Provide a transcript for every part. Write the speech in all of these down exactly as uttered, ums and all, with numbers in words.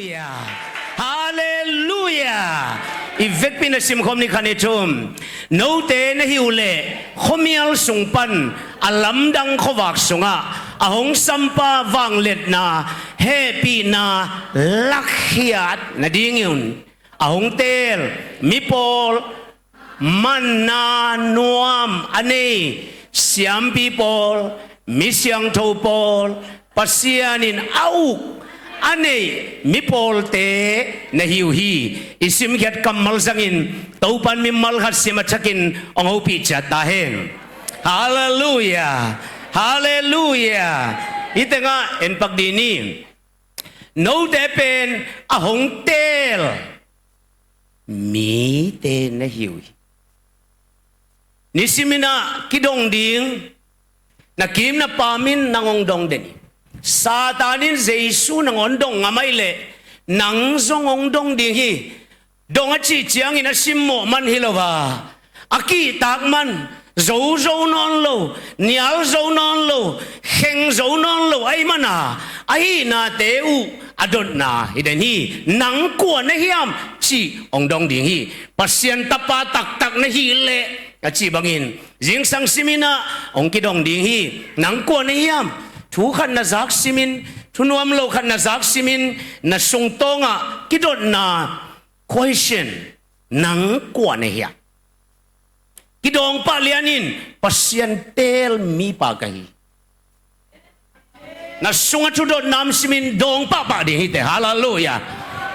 Halleluiah. Halleluiah. I vekpi-in a simkhawm ni khat ni thum. Note na hi uh leh khuamial sung pan a lamdang khuavak sungah a hong sampa vangliatna hehpihna lakkhiat nadingin a hong teel mi pawl, manna nuam a nei siampi pawl, mi siangtho pawl, Pasian in a uk a neih mi pawlte na hi uh hi. I simkhiat kammal zangin Topan mimal khat sim a thakin hong hopih ciat ta hen. Halleluiah. Halleluiah. Hih tengah en pak dih ni. Note pen a hong teel mite na hi uh hi. Nisimin ah kidong ding, na kim na pam in nang hong dong den hi. Satan in Jesu nangawn dong ngam ahih leh nang zong hong dong ding hi. Dong a cih ciangin a simmawh man hi lo a, a kihtak man, zo zo nawn lo, nial zo nawn lo, kheng zo nawn lo ahih man a, a hihnate uh a dotna hi den hi. Nang kua na hiam cih hong dong ding hi. Pasian tapa taktak na hih leh a cih bangin zingsang simin ah hong kidong ding hi. Nang kua na hiam? Thu khat na zak simin, thu nuam lo khat na zak simin, na sungtawngah kidotna question, nang kua na hiam? Kidawng pah lianin Pasian teel mipa ka hi. Na sungah thudotna om simin dawng pahpah ding hi teh. Halleluiah.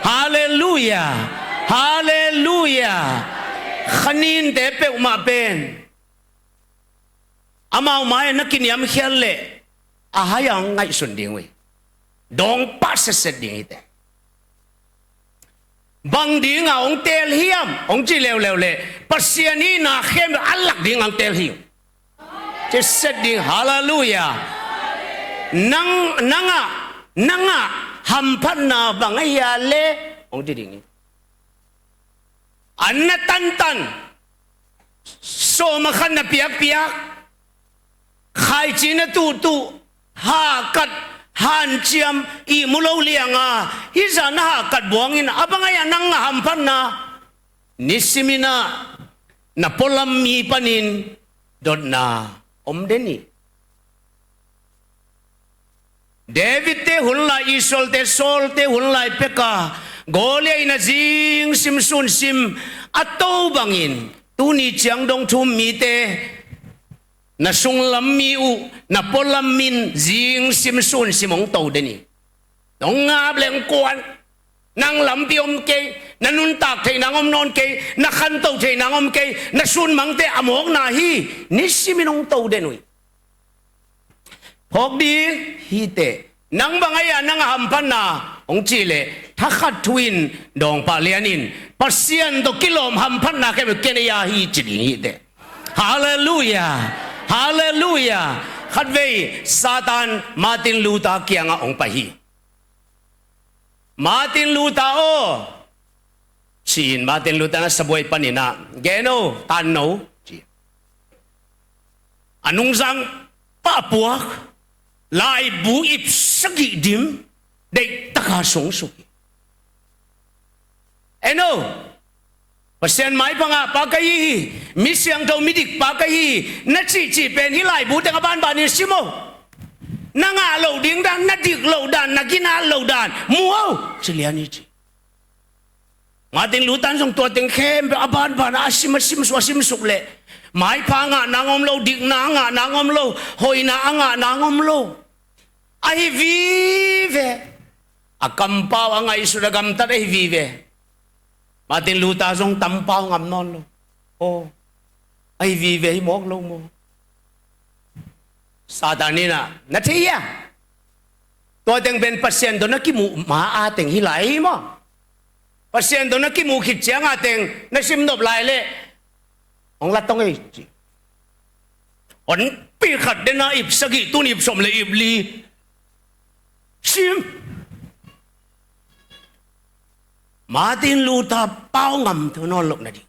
Halleluiah. Halleluiah. Kha ninte peuhmah pen amau mai-ah na kiniamkhiat leh a hai-ah hong ngaihsun ding uh hi. Dawng pah setset ding hi teh. Bang dinga hong teel hiam hong ci leuleu leh Pasian hihna khempeuh a lak dinga hong teel hi. Ci set ding. Halleluiah. Nang, nangah, nangah hamphatna bang ahi a leh hong ci ding hi. An na tantan, sawm a khat na piakpiak, khaici na tuhtuh, hahkat, hanciam, ihmu lo lianga hih zah na hahkat buangin a bang ahi a nang a hamphatna? Nisimin ah na pualam mi panin dotna om den hi. David-te hun lai, Israel-te Saul-te hun lai peka Goliath in a zingsim sunsim a to bangin tuni ciang dong thu-um mite na sunglam mi uh, na pualam min zingsim sunsim hong to den hi. Nong ngap leh hong kuan. Nang lampi om kei, na nuntak theih nang om nawn kei, na khanto theih nang om kei, na sunmangte a mawkna hi. Nisimin hong to den uh hi. Phawk ding hi teh. Nang bang ahi a nang a hamphatna hong cih leh thakhat thu in dawng pah lianin Pasian tawh kilawm hamphatna khempeuh ken ahi a hi ci ding hi teh. Halleluiah. Halleluiah. Khatvei Satan Martin Luther kiangah hong pai hi. Martin Luther aw, ci-in Martin Luther na sabuai panin ah gen o, tan no ci. A nungzang pah puak, laibu ip sagih dim, deihtakin sungsuk hi. En o, Pasian maipha ngah pa ka hi hi, mi siangtho midik pa ka hi hi, na cihcih pen hih laibu teng a banbanin sim o. Na ngah loh ding dan, na dik loh dan, na ginat loh dan mu o, ci lian hi ci. Martin Luther zong tua teng khempeuh a banban a sim, a simsuk, a simsuk leh maipha ngah nang om lo, dikna a ngah nang om lo, hoihna a ngah nang om lo. Ahi vive. A kampau a ngaihsut a gamtat ahi vive. Martin Luther zong tampau ngam nawn lo. Aw, ahi vive hi mawk lo maw? Satan in ah na thei hia? Tua teng pen Pasian tawh na kimuh ma a teng hi lai hi maw? Pasian tawh na kimuh khit cianga teng na simnop lai leh hong la tong ei ci. Honpi khat dena ip sagih, tun ip sawm le ip li. Sim. Martin Luther pau ngam thu nawn loh nading,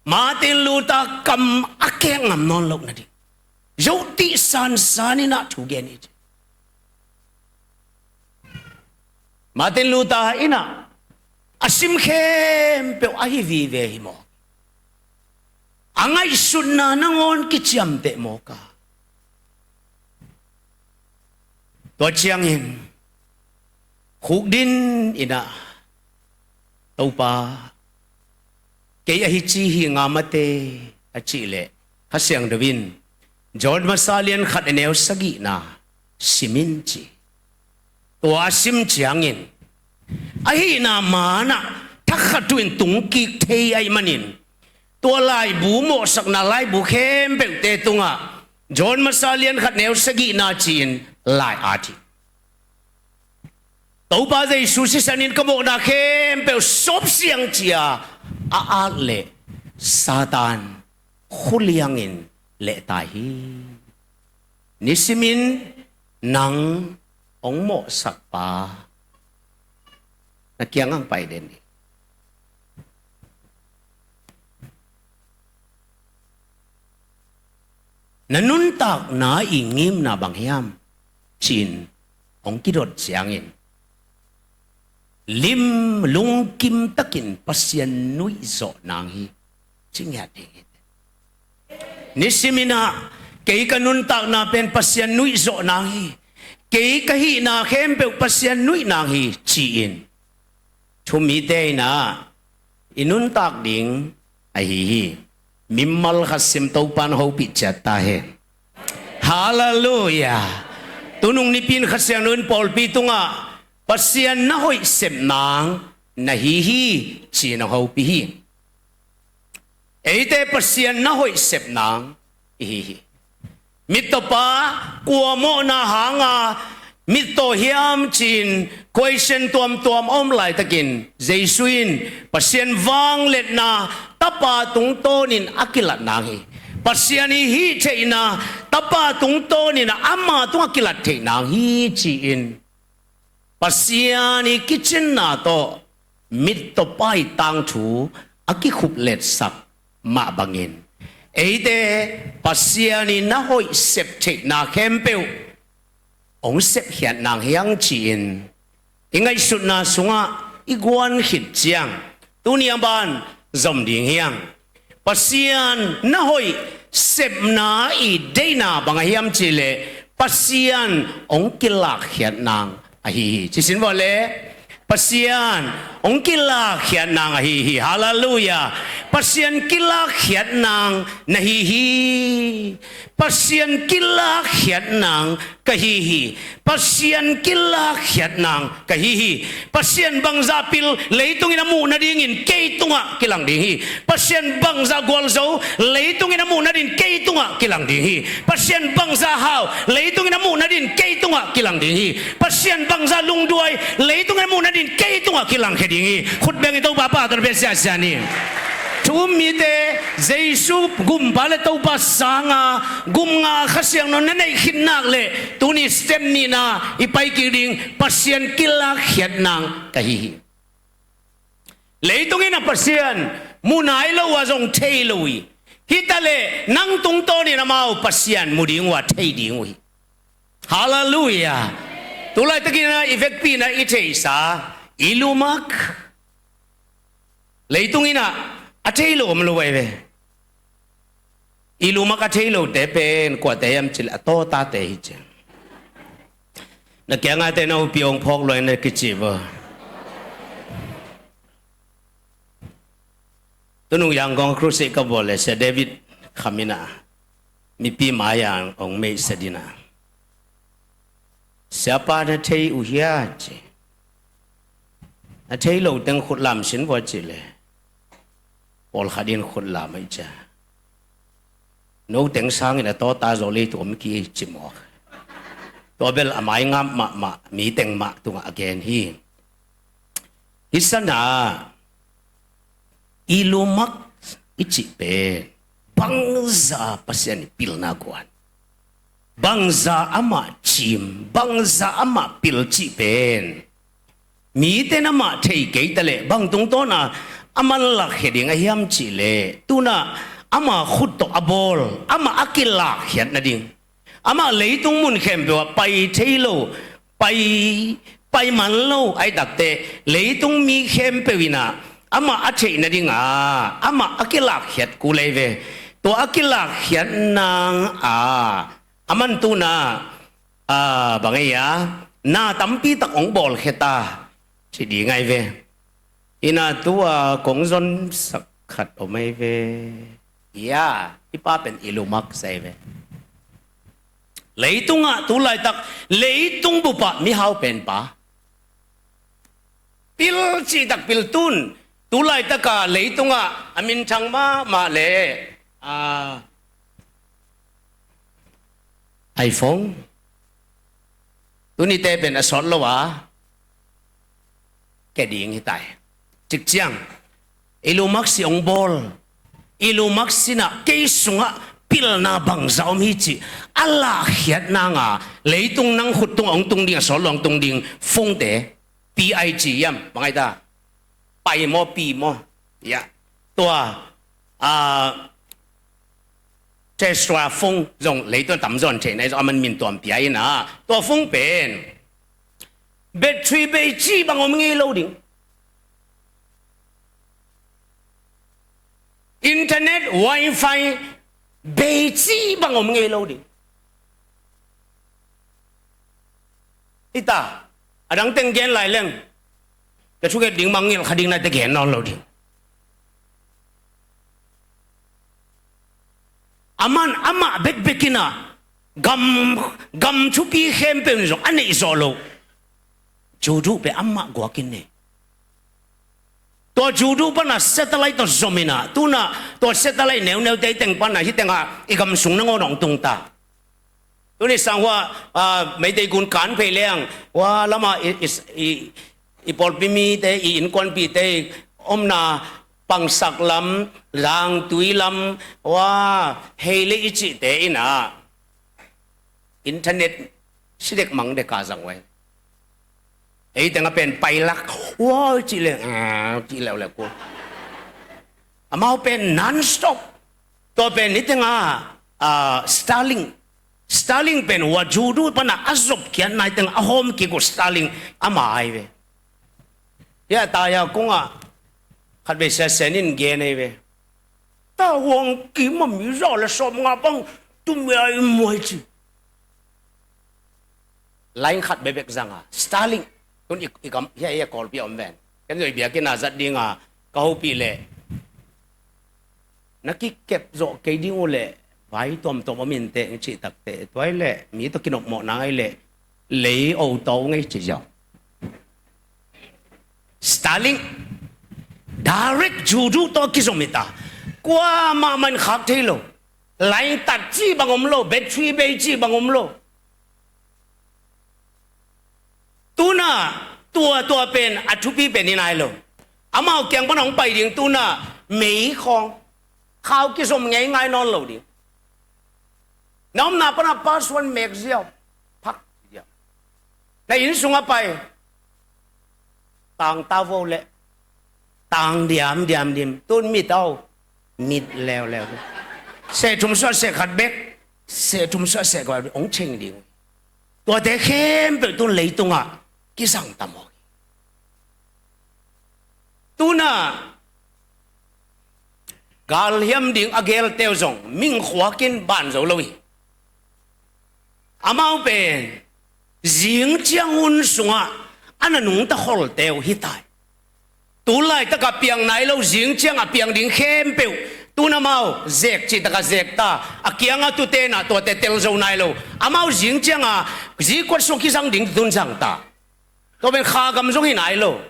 Martin Luther kam a kek ngam nawn loh nading, zotih sansan in ah thu gen hi ci. Martin Luther in ah a sim khempeuh ahi vive hi maw? A ngaihsutna nangawn kiciamteh mawk a. Tua ciangin khukdin in ah, Topa, kei ahi ci hi nga mate, a cih leh Kha Siangtho in John masa lian khat a neu sagihna sim in ci. Tua a sim ciangin ahihna man ah thakhat thu in tungkik thei ahih manin, tua laibu mawhsakna laibu khempeuhte tungah John masa lian khat neu sagihna ci-in lai at hi. Topa Jesu sisan in ka mawhna khempeuh sawpsiang ci-a a at leh Satan khuliangin lehtai hi. Nisimin nang hong mawhsakpa na kiangah pai den hi. Na nuntakna i ngimna bang hiam? Ci-in hong kidot ciangin lim lungkim takin Pasian nuihzawh nang hi, ci ngiat ding hi. Nisimin ah kei ka nuntakna pen Pasian nuihzawh nang hi. Kei ka hihna khempeuh Pasian nuih nang hi, ci-in thu mite in ah i nuntak ding ahi hi. Mimal khat sim, Topa in hopih ciat ta hen. Halleluiah. Tunung nipi in Kha Siangtho in pawlpi tungah Pasian na hoih sep nang na hi hi, ci-in hong hopih hi. Eite Pasian na hoih sep nang i hi hi. Mittawpa kua mawhna hanga mittaw hiam ci-in question tuamtuam a om laitakin Jesu in Pasian vangliatna Tapa tungtawnin a kilat nang hi. Pasian i hih theihna Tapa tungtawnin ama tungah kilat theih nang hi, ci-in Pasian i kicinna tawh mittawpa i tangthu a kikhupletsak mah bangin, eite Pasian i na hoih sep theihna khempeuh hong sepkhiat nang hi hang, ci-in i ngaihsutna sungah i guan khit ciang, tuni a ban zom ding hi hang. Pasian na hoih sepna i deihna bang ahi hiam cih leh Pasian hong kilakkhiat nang ahi hi. Ci sin vua le, Pasian hong kilakkhiat nang ahi hi. Halleluiah. Pasian kilakkhiat nang na hi hi. Pasian kilakkhiat nang ka hi hi. Pasian kilakkhiat nang ka hi hi. Pasian bangzah pil leitungin a muh nadingin kei tungah kilang ding hi. Pasian bangzah gualzo leitungin a muh nadingin kei tungah kilang ding hi. Pasian bangzah hau leitungin a muh nadingin kei tungah kilang ding hi. Pasian bangzah lungduai leitungin a muh nadingin kei tungah kilangkhia ding hi. Khut beng i Topa pahtawi pia siasia ni. Thu um mite, Jesu gumpa le Topa sanga gum nga Kha Siangtho na neih khit nak leh tuni step nihna i pai kik ding, Pasian kilakkhiat nang ka hi hi. Leitung in a Pasian mu nai lo uh a zong thei lo hi. Hi ta leh nang tungtawnin amau Pasian mu ding uh a thei ding uh hi. Halleluiah. Tulaitakin a i vekpi in a i theihsa i lumak, leitung in a, a thei lo om lo ahi ve. I lumak a thei lote pen kuate hiam cih leh a tawtate hi ci. Na kiangah te na upi hong phawk lua in na kici vo. Tunung Yangon crusade ka bawl leh Sia David Kham in a mipi mai-ah hong meihset in a, Siapa na thei uh hia ci. Na thei lo teng khut lam sin vua cih leh pawlkhat in khut lam ahi cia. No teng sangin a tawta zaw leitung om kei ci mawk. Tua bel a mai ngap mahmah, mi teng mah tungah a gen hi. Hi sana i lumak i cih pen bangzah Pasian i pilna guan, bangzah amah cim, bangzah amah pil cih pen mite in amah thei kei ta leh bang tungtawn a a manlakkhia ding a hiam cih leh, tu-in a ama khut tawh a bawl, amah a kilakkhiat nading, amah leitung mun khempeuh ah pai thei lo, pai Pai man lo, ahih takteh leitung mi khempeuh in ah amah a theih nading a, amah a kilakkhiat kul ei ve. Tua a kilakkhiat nang a, aman tu-in ah, a, bang ei a, na tampi tak hong bawlkhia ta, ci ding ahi ve. Ina tua kong zonsak khat om ei ve. Ya, hih pa pen Elon Musk ei ve. Leitungah tu laitak leitung bupah mihau pen pa. Pil cihtak pil tun, tu laitaka leitungah a minthang mahmah le, a, iPhone. Tunite pen a sawt lo a, kia ding hi tai. Cikciang, Elon Musk hong bawl, Elon Musk in ah kei sungah pilna bangzah om hi cih a lahkhiat nang a, leitung nang khut tungah hong tung ding, a sawt lo hong tung ding phone te, P I G hiam, bang ai ta? Pi maw, Pi maw? Ya. Tua, a, Tesla phone zong leitung tamzaw in theih nai zong, aman min tuam pia in ah. Tua phone pen battery bei cih bang om ngei lo ding. Internet, wifi bei cih bang om ngei lo ding. Hi ta, a dang teng gen lai leng, ka thunget ding mangngilh kha ding, na te gen nawn lo ding. Aman amah bekbek in ah gam, gam thupi khempeuh in zong a neih zawh loh. Judu pen amah guak in nei. Tua Judu pan a satellite tawh zom in ah, tu-in ah tua satellite neuneute teng pan a, hih tengah i gam sung nangawn hong tung ta. Tuni sang hua, a, Meitei gun kan phei leng, hua lamah i, i, i, i pawlpi mite, i innkuanpihte omna Pangsak lam, Zangtui lam, hua, Heilei i cihte in ah internet si dek mang dek a zang uh ei. Ei tengah pen pailak, hua, cih leng, a, cih leuleu kul. Amau pen non-stop. Tua pen hih tengah, a, Starlink. Starlink pen hua Judu pan a, a zop khiat nai teng a hawm kik uh Starlink ama ai ve. Hia ta hia kungah khat vei sia sen in gen ei ve. Ta huang kim a mi za le sawm nga bang tum ya i muai ci. Line khat bebek zang a, Starlink. Tun i, i kam, hia, hia Kawlpi a om ven. Ken zoi biakinn a zat ding a, ka hopih leh, na kikep zawh kei ding uh leh, vai tuamtuam om in teh, cih takteh, tua i leh, mi tawh kinopmawh nang ei leh, lei o tawh ngei ci ziau. Starlink, direct Judu tawh kizom hi ta. Kuamah man khak thei lo. Line tat cih bang om lo, battery bei cih bang om lo. Tuna, tua, tua pen, a thupi pen hi nai lo. Amau kiang pan hong pai ding tuna, mei khawng. Khau kizom ngei ngai nawn lo ding. Na omna pan a password mek ziau. Phak ziau. Na inn sungah pai. Tang ta vo le. Tang diam, diam, dim. Tun mit au. Mit leuleu. Seh thum suah seh khat bek. Seh thum suah seh khat bek. Hong cheng ding. Tuate khempeuh tun leitungah kizang tam aw. Tuna galhiam ding a gelte uh zong ming khuakin ban zo lo hi. Amau pen zing ciang hun sungah a na nungta kholte uh hi tai. Tu laitak a piang nai lo, zing ciang a piang ding khempeuh tun amau zek cihtak a zek ta, a kiang a tute na tuate tel zo nai lo. Amau zing ciang a zikuat sung kizang ding tun zang ta. Tua pen kha gam zong hi nai lo.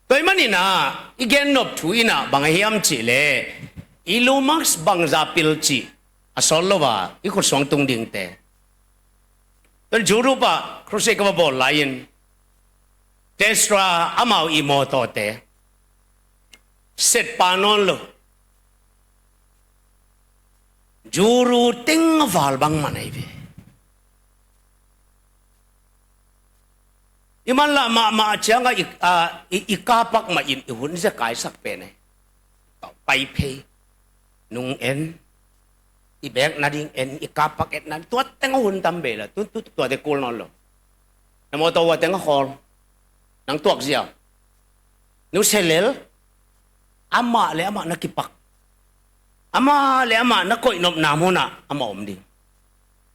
Tua ahih manin ah, i gen nop thu in ah bang a hiam cih leh, Elon Musk bangza pil cih a sawt lo a, i khut suang tung dingte. Tua Europe ah crusade ka va bawl lai-in, Tesla amau i mawtawte, set pa nawn lo. Juru teng a val bang man ahi ve. I manlah mahmah ciangah i, a, i, i kapak mah in i hun zia kaisak pen ahi. Pai phei, nung en, i bek nading en, i kapak et nading, tua teng a hun tam bei la, tu, tu, tuate kul nawn lo. Na mawtaw ua teng a khawl. Nang tuak ziau. Nusia lel. Amah le amah na kipak. Amah le amah na koihnopna munah amah om ding.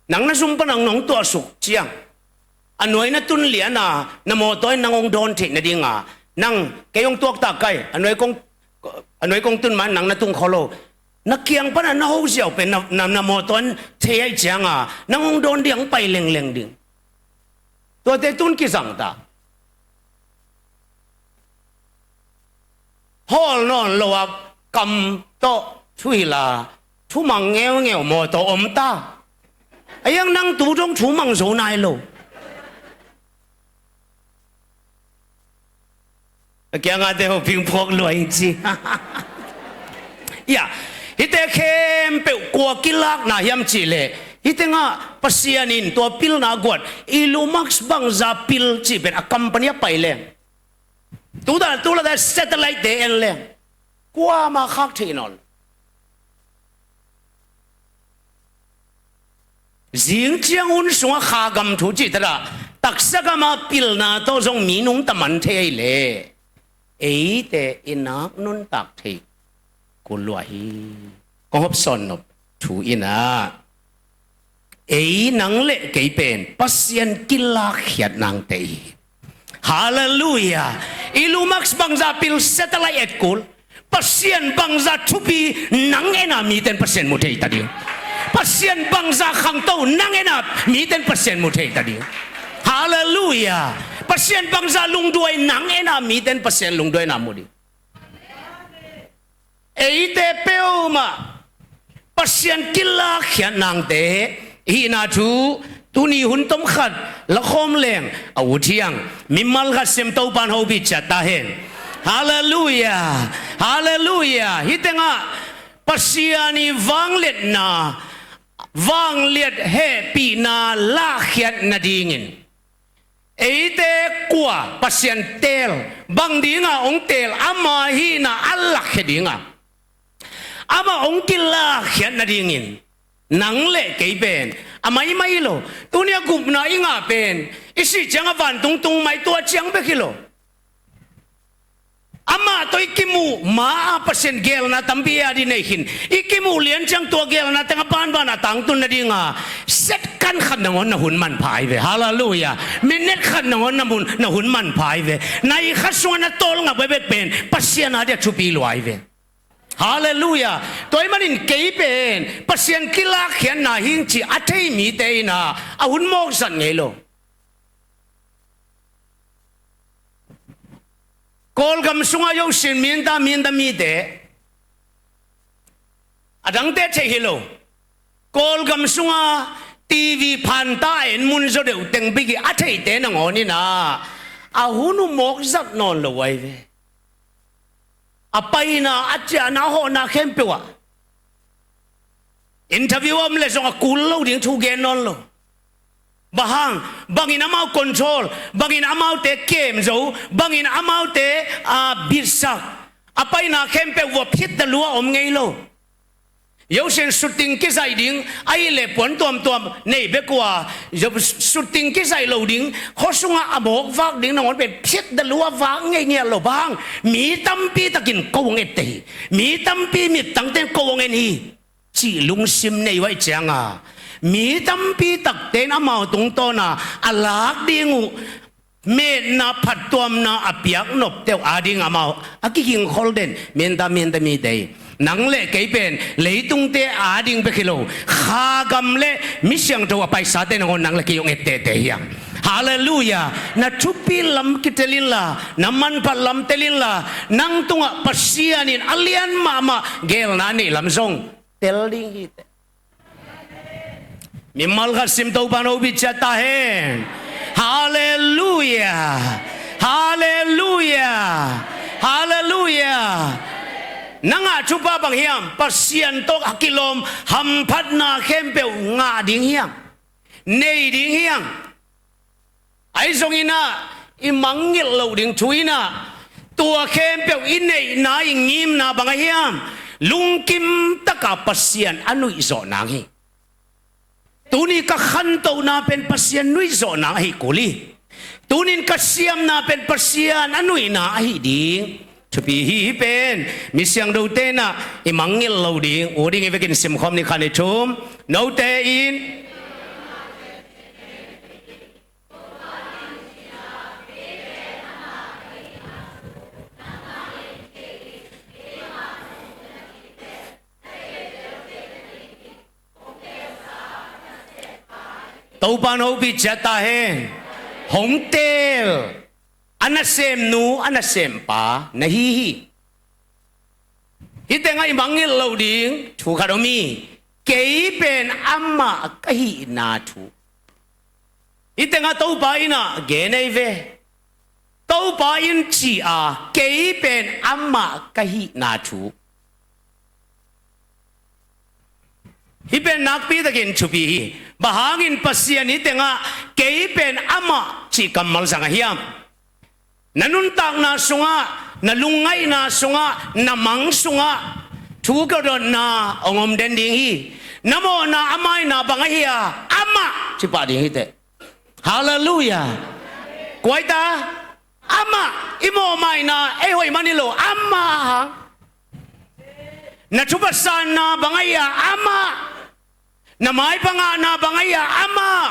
Nang na zum pan nang nong tuahsuk ciang, a nuai na tun liana na mawtaw in nang hong dawn theih nadinga, nang kei hong tuaktak kai, a nuai kong, a nuai kong tun man nang na tung kho lo. Na kiang pana na ho ziau pen na, na, na mawtaw in thei aih cianga nang hong dawn ding, hong pai lengleng ding. Tuate tun kizang ta. Hawl nawn lo a kam tawh thuhila, thumang ngeungeu maw tawh om ta. A iang nang tu dong thumang zo nai lo. A kiangate ho ping phawk luai ci. Ya, hite khempeuh kua kilakna hiam cihleh, hite ngah Pasian in tua pilna guat, Illumax bangza pil cih pen a company a pai leng. Tuta, tulata satellite te en leng. Kuama khak thei nawn. Zing ciang hun sungah kha gam thu cih tata, taksa gama pilna tawh zong mi nungta man thei ahi leh, eite i nak nuntak thei kul lua hi. Kong hopsawn nop thu inah, ei nang le kei pen Pasian kilakkhiat nangte hi. Halleluiah. Illumax bangza pil satellite et kul, Pasian bangza thupi nang ena miten Pasian mu thei ta ding. Pasian bangza khangto nang ena miten Pasian mu thei ta ding. Halleluiah. Pasian bangza lungduai nang ena miten Pasian lungduaina mu ding. Eite peuhmah Pasian kilakkhiat nangte hihna thu tuni hun tomkhat lakhawm leng a ut hiang. Mimal khat sim Topan hopih ciat ta hen. Halleluiah. Halleluiah. Hih tengah Pasian i vangliatna, vangliat hehpihna lakkhiat nadingin eite kua Pasian teel, bang dinga hong teel, ama hihna a lakkhia dinga, amah hong kilakkhiat nadingin nang le kei pen a maimai lo. Tuni a gupna i ngah pen i sih ciang a vantung tung mai tua ciang bek hi lo. Amah tawh i kimuh ma-a Pasian geelna tampi a di nei khin. I kimuh lian ciang tua geelna tengah banban a tangtun nadinga second khat nangawn na hun manpha hi ve. Halleluiah. Minute khat nangawn na mun, na hun manpha hi ve. Nai khat sungah na tawlngap bek pen Pasian a dia thupi lua hi ve. Halleluiah. Tua ahih manin kei pen Pasian kilakkhiatna hing ci a thei mite inah a hun mawkzat ngei lo. Kawlgam sungah yohsin minta minta mite, a dangte thei hi lo. Kawlgam sungah TV phanta en mun zaw deuh teng biki a theite nangawn inah a hun uh mawkzat nawn lo ahi ve. A paina, a ciahna, a hawhna khempeuh ah interview a om le zong a kul lo ding, thu gen nawn lo. Bang hang, bangin amau control, bangin amaute kem zo, bangin amaute, a, bitsak, a paina khempeuh vua phit da lua om ngei lo. Yohsin shooting kizaih ding, ahih leh puan tuamtuam nei bek uh a, shooting kizaih lo ding, khuasungah a mawk vak ding nangawn pen phit da lua vak ngei ngiat lo. Bang hang, mi tampi takin ko hong etteh hi, mi tampi mittangte in ko hong en hi cih lungsim nei uh ahih cianga, mi tampi takte in amau tungtawna a lak ding uh metna phattuamna a piak nopte uh ading amau a kigingkhol den minta minta mite hi. Nang le kei pen leitungte ading bek hi lo, kha gam le mi siangtho a paisate nangawn nang le kei hong ettehte hi hang. Halleluiah. Na thupi lam kitel inla, na manphat lam tel inla, nang tungah Pasian in a lian mahmah geelna neih lam zong tel ding hi teh. Mimal khat sim Topan hopih ciat ta hen. Halleluiah. Halleluiah. Halleluiah. Na ngah thupha bang hiam? Pasian tawh a kilawm hamphatna khempeuh ngah ding hiam? Nei ding hiam? Ahi zongin ah i mangngilh loh ding thu in ah, tua khempeuh i neihna i ngimna bang ahi hiam? Lungkim taka Pasian a nuihzawh nang hi. Tuni ka khantohna pen Pasian nuihzawh nang ahi kul hi. Tunin ka siamna pen Pasian a nuihna ahi ding thupi hi. Hih pen mi siangthote in ah i mangngilh lo ding uh ding. I vekin simkhawm ni. Khan i thum. Note in Topa in hopih ciat ta hen. Hong teel a nasemnu a nasempa na hi hi. Hih tengah i mangngilh lo ding thu khat om hi. Kei pen amah ka hihna thu. Hih tengah Topa in ah gen ei ve. Topa in ci a, kei pen amah ka hihna thu. Hih pen nakpi takin thupi hi. Bang hangin Pasian hih tengah kei pen amah cih kammal zang a hiam? Na nuntakna sungah, na lungngaihna sungah, na mang sungah thu kidotna hong om den ding hi. Na mawhna a maina bang ahi a, amah ci pah ding hi teh. Halleluiah. Kua hi ta? Amah. I mawh maina ei hoih man hi lo, amah. Na thupha sanna bang ahi a, amah. Na maipha ngahna bang ahi a, amah.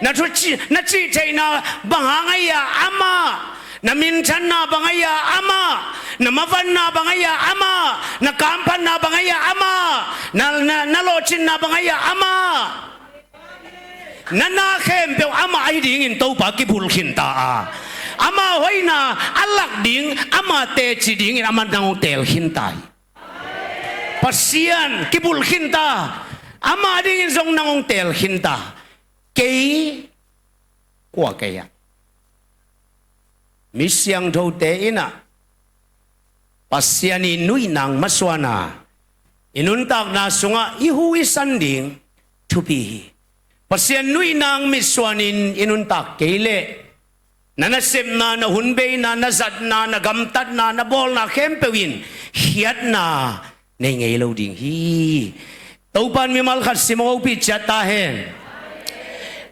Na thu ci-, na cihtheihna bang hang ahi a, amah. Na minthanna bang ahi a, amah. Na mavanna bang ahi a, amah. Na kamphatna bang ahi a, amah. Na, na, na lawhcinna bang ahi a, amah. Na na khempeuh amah ahi dingin Topa kibulh khin ta a, ama hoihna a lak ding, ama teci dingin amah nang hong teel khin ta hi. Pasian kibulh khin ta, ama dingin zong nang hong teel khin ta. Kei kua kei a? Mi siangthote in ah Pasian i nuihna masuan a, i nuntakna sungah i hu i san ding thupi hi. Pasian nuihna mitsuanin i nuntak kei leh na nasepna, na hunbeina, na zatna, na gamtatna, na bawlna khempeuh in khiatna nei ngei lo ding hi. Topa in mimal khat sim hong hopih ciat ta hen.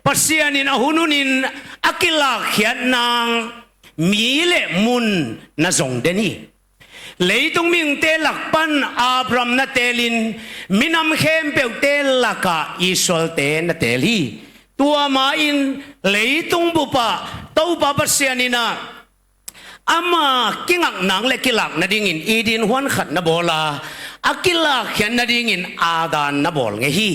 Pasian in a hun hunin a kilakkhiat nang mi le mun na zong den hi. Leitung mihingte lak pan Abraham na teelin, minam khempeuhte lakah Israelte na teel hi. Tua ma-in leitung bupah Topa Pasian in ah ama kingak nang le kilak nadingin Eden huan khat na bawl a, a kilakkhiat nadingin Adam na bawl ngei hi.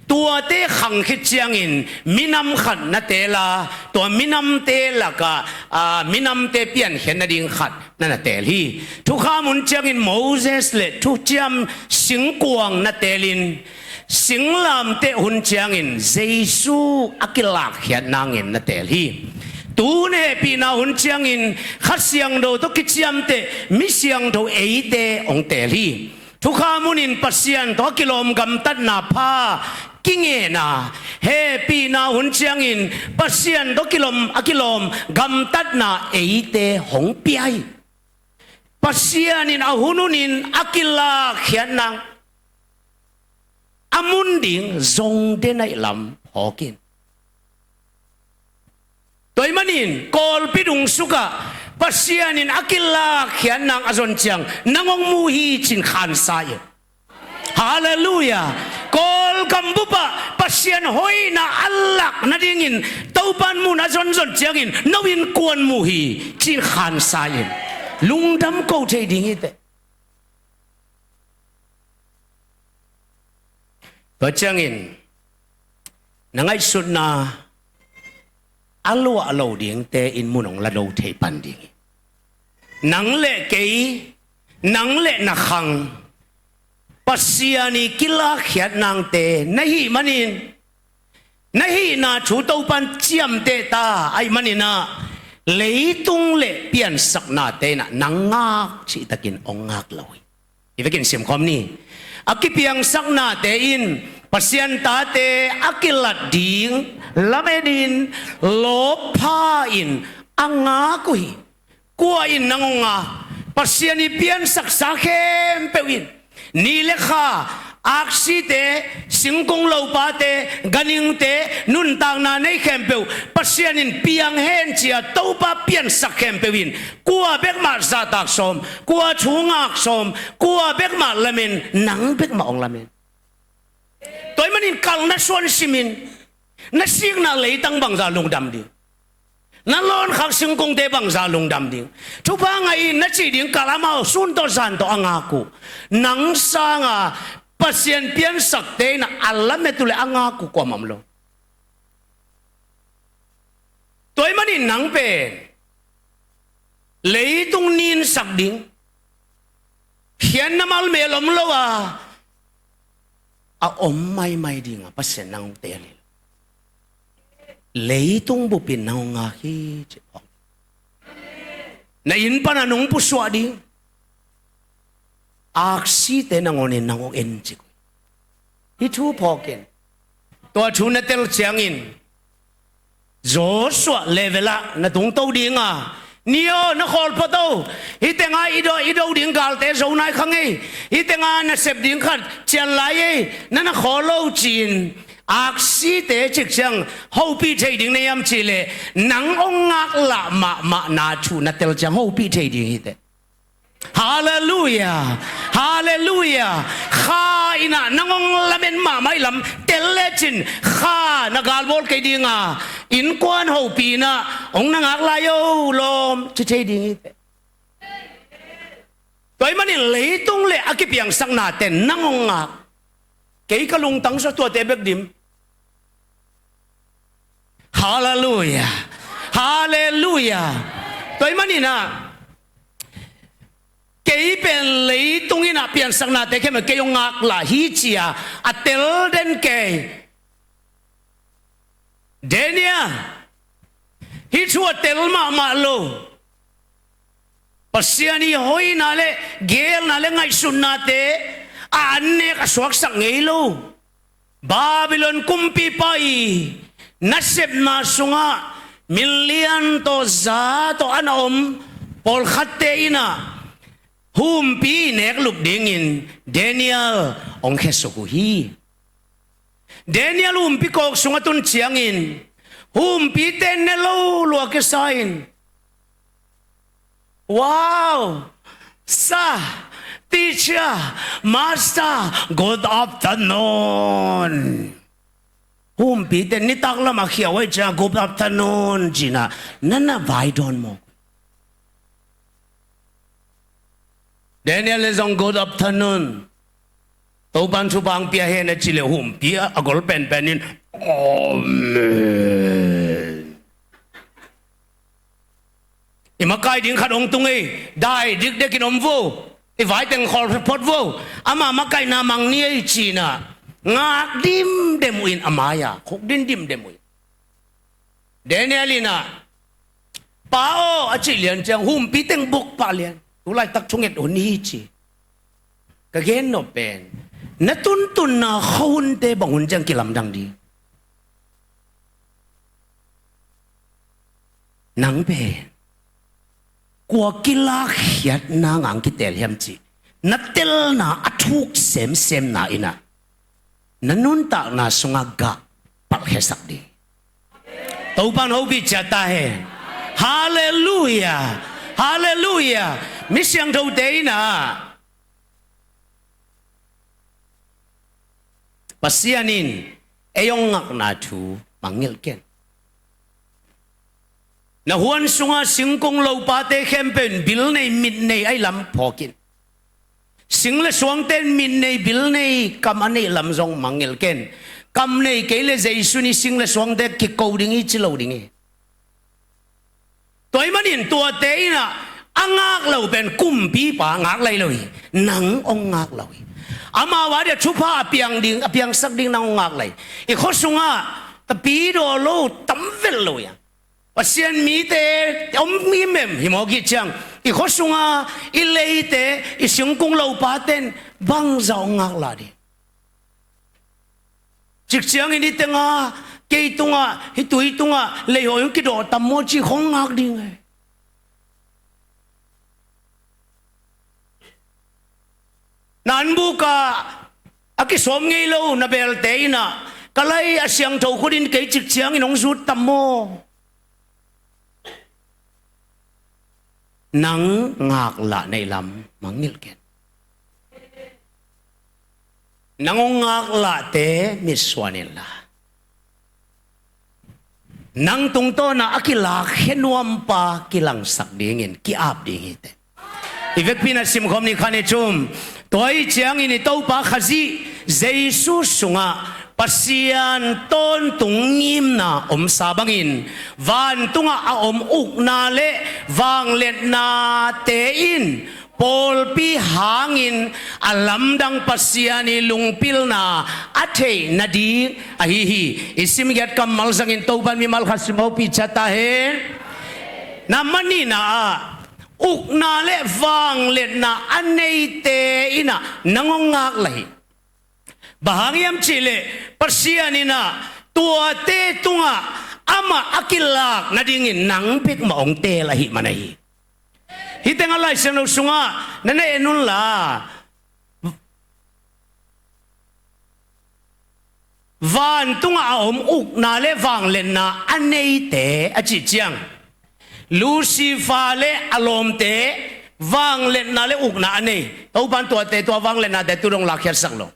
Tuate khang khit ciangin minam khat na teel a, tua minamte lakah, aa, minamte piankhiat nading khat na na teel hi. Thukham hun ciangin Moses le thuciam singkuang na teelin, singlamteh hun ciangin Jesu a kilakkhiat nangin na teel hi. Tu hun hehpihna hun ciangin Kha Siangtho tawh kiciamteh mi siangtho eite hong teel hi. Thukham hunin Pasian tawh a kilawm gamtatna pha kingen a, hehpihna hun ciangin Pasian tawh kilawm, a kilawm gamtatna eite hong pia hi. Pasian in a hun hunin a kilakkhiat nang a mun ding zong den ahih lam phawk in. Tua ahih manin Kawlpi dungsukah Pasian in a kilakkhiat nang a zon ciang nang hong mu hi ci-in khansa in. Halleluiah. Kawlgam bupah Pasian hoihna a lak nadingin Topa in mun a zonzon ciangin no innkuan mu hi ci-in khansa in. Lungdam ko thei ding hi teh. Tua ciangin na ngaihsutna a luah lo dingte in mun hong la lo thei pan ding hi. Nang le kei, nang le na khang, Pasian i kilakkhiat nangte na hih manin, na hihna thu Topa in ciamteh ta ahih manin ah leitung le piansaknate in ah nang ngak cihtakin hong ngak lo hi. I vekin simkhawm ni. A kipiangsaknate in Pasian tate a kilat ding lamen in lawppha in a ngak uh hi. Kua in nang hong ngak? Pasian i piansaksa khempeuh in ni le kha Aksite, singkung lopate, ganhingte, nuntakna nei khempeuh Pasian in piang hen ci-a Topa piansak khempeuh in kua bek mah zahtak sawm, kua thu ngak sawm, kua bek mah lamen, nang bek mah hong lamen. Tua ahih manin kalh na suan simin, na sikna leitang bangzah lungdam ding? Na lawnkhak singkungte bangzah lungdam ding? Thupha ngah in na cih ding kalh amau sun tawh zan tawh a ngak uh. Nang sanga Pasian piansakte in a lamet uh leh a ngak uh kuamah om lo. Tua ahih manin nang pen leitung ninsak ding, khiatna malmel om lo a, a om maimai ding a Pasian nang hong teel hi. Leitung bup in nang hong ngak hi ci phawk. Na inn pan a nong pusuah ding, aksite nangawn in nang hong en cik uh hi. Hih thu phawk in. Tua thu na tel ciangin Joshua level ah na tungto ding a, ni aw, na khawl phot o, hih tengah i do, i do ding galte zo nai kha ngei, hih tengah na sep ding khat cian lai ei, na na khawl lo ci-in aksite cik ciang hopih thei ding na hiam cih leh, nang hong ngaklah mahmahna thu na tel ciang hopih thei ding hi teh. Halleluiah. Halleluiah. Kha in ah nang hong lamen mahmah i lam tel lecin, kha na galbawl kei ding a, innkuan hopih in ah hong na ngak lai o lawm ci thei ding hi teh. Tua ahih manin leitung le a kipiangsaknate nang hong ngak. Kei ka lungtang sua tuate bek dim. Halleluiah. Halleluiah. Tua ahih manin ah kei pen leitung in ah piansaknate khempeuh kei hong ngaklah hi ci-a a tel den kei. Daniel, hih thu a tel mahmah lo. Pasian i hoihna le geelna le ngaihsutnate a annek a suaksak ngei lo Babylon kumpipa i nasepna sungah min lian tawh za tawh a na om pawlkhatte in ah humpi i neklup dingin Daniel hong khiasuk uh hi. Daniel humpi kawk sungah tun ciangin humpite ne lo lua kisa in, "Wow! Sir, teacher, master, good afternoon." Humpite nitak lamah khiau ahih ciang good afternoon ci-in ah na na vai dawn mawk. Daniel in zong good afternoon, Topa'n thupha hong pia hen a cih leh humpi a gol penpen in, "Amen." I makai ding khat hong tung ei, dai dikdekin om vo, i vaiteng khawl phot vo, ama makaihna mang ni ei ci-in ah ngak dimdem uh in a mai-ah khuk din dimdem uh in. Daniel in ah, "Pa aw," a cih lian ciang humpiteng buk pah lian, "Tu laitak thunget hun hi," ci. Ka gen nop pen, na tuntunna khuahunte bang hun ciang kilamdang ding? Nang pen kua kilakkhiatna ngang kiteel hiam cih na telna a thuk semsemna in ah na nuntakna sungah gah palhkhiasak ding. Topa'n hopih ciat ta hen. Halleluiah. Halleluiah. Mi siangthote in ah Pasian in ei hong ngakna thu mangngilh ken. Na huan sungah singkung lopate khempeuh in bil nei mit nei ahih lam phawk in. Sing le suangte in mit nei bil nei kam a neih lam zong mangngilh ken. Kam nei kei leh Jesu in sing le suangte kiko ding hi ci lo ding hi. Tua ahih manin tuate in ah a ngak lo pen kumpipa ngak lai lo hi. Nang hong ngak lo hi. Amau a dia thupha a piang ding, a piangsak ding nang hong ngak lai. I khua sungah tapidaw lo tam velh lo hi a, Pasian mite om ngimem hi mawk hi ciang, i khua sungah i leite, i singkung lopate in bangzah hong ngaklah ding? Cik ciangin hih tengah, kei tungah, hih tui tungah leihawi hong kidawh tam maw ci khong ngak ding hi. Na anbuk ah a kisawm ngei lo na belte in ah, ka lai a siangtho khut in kei cik ciangin hong zut tam maw? Nang ngaklah neih lam mangngilh ken. Nang hong ngaklahte mitsuan inla, nang tungtawnah a kilak khenuampa kilangsak dingin ki-ap ding hi teh. I vekpi in ah simkhawm ni, khan i cum. Tua ahih ciangin i Topa Khazih Jesu sungah Pasian tawntung ngimna omsa bangin, vantungah a om ukna le vangliatnate in pawlpi hangin a lamdang Pasian ii lungpilna a theih nading ahi hi. I simgiat kammal zangin Topa'n mimal khat sim hopih ciat ta hen. Na manihna ah, ukna le vangliatna a neite in ah nang hong ngaklah hi. Bang hang hiam cihleh, Pasian in ah tuate tungah amah a kilak nadingin nang bek mah hong teel ahih man ahi. Hih tengah Lai Siangtho sungah na na en unla, vantungah a om ukna le vangliatna a neite a cih ciang, Lucifer le a lawmte vangliatna le ukna a nei. Topa'n tuate, tua vangliatnate tu dong lakkhiatsak lo.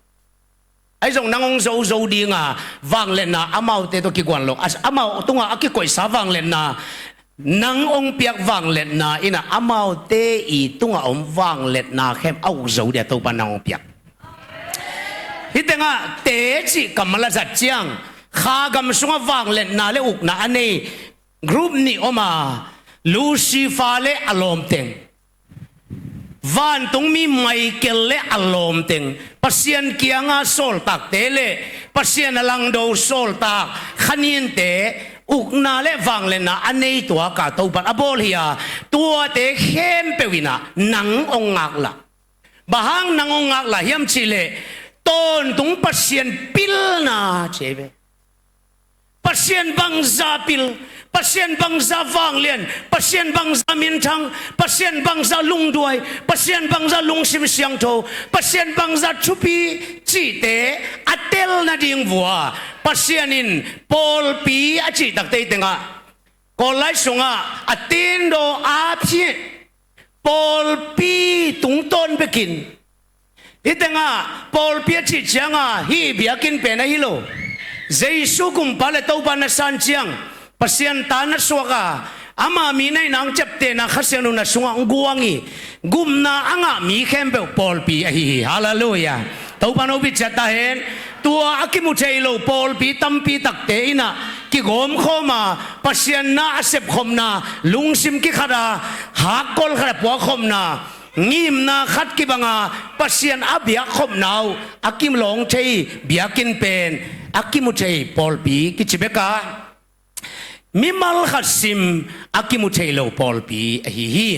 Ahi zong nang hong zozo dinga vangliatna amaute tawh kiguan lo. A, amau tungah a kikoihsa vangliatna, nang hong piak vangliatna in ah amaute ii tungah om vangliatna khem a uk zo dia Topa'n nang hong piak. Hih tengah te cih kammal a zat ciang, kha gam sungah vangliatna le ukna a nei group nih om a, Lucifer le a lawmteng. Vantungmi Michael le a lawmteng, Pasian kianga sawltakte le Pasian a langdo sawltak khaninte, ukna le vangliatna a nei tuaka Topa'n a bawl hi a, tuate khempeuh in ah nang hong ngaklah. Bang hang nang hong ngaklah hiam cihleh, tawntung Pasian pilna ci hi ve. Pasian bangzah pil, Pasian bangzah vanglian, Pasian bangzah minthang, Pasian bangzah lungduai, Pasian bangzah lungsim siangtho, Pasian bangzah thupi cihte a tel nading vua Pasian in pawlpi a cih takte tengah, Kawl lai sungah a tindaw a phi pawlpi tungtawn bekin. Hih tengah pawlpi a cih cianga hih biakinn pen ahi lo. Jesu kumpa le Topa na san ciang Pasian ta na suak a, ama mi na hihna hong ciaptehna Kha Siangtho na sungah hong guang hi. Gupna a ngah mi khempeuh pawlpi ahi hi. Halleluiah. Topa'n hopih ciat ta hen. Tua a kimu thei lo pawlpi tampi takte in ah kigawmkhawm a, Pasian na a sepkhopna, lungsim kikhat a, hakkol khat a puakkhopna, ngimna khat kibang a, Pasian a biakkhopna uh a kilawng thei biakinn pen a kimu thei pawlpi kici bek a, mimal khat sim a kimu thei lo pawlpi ahi hi.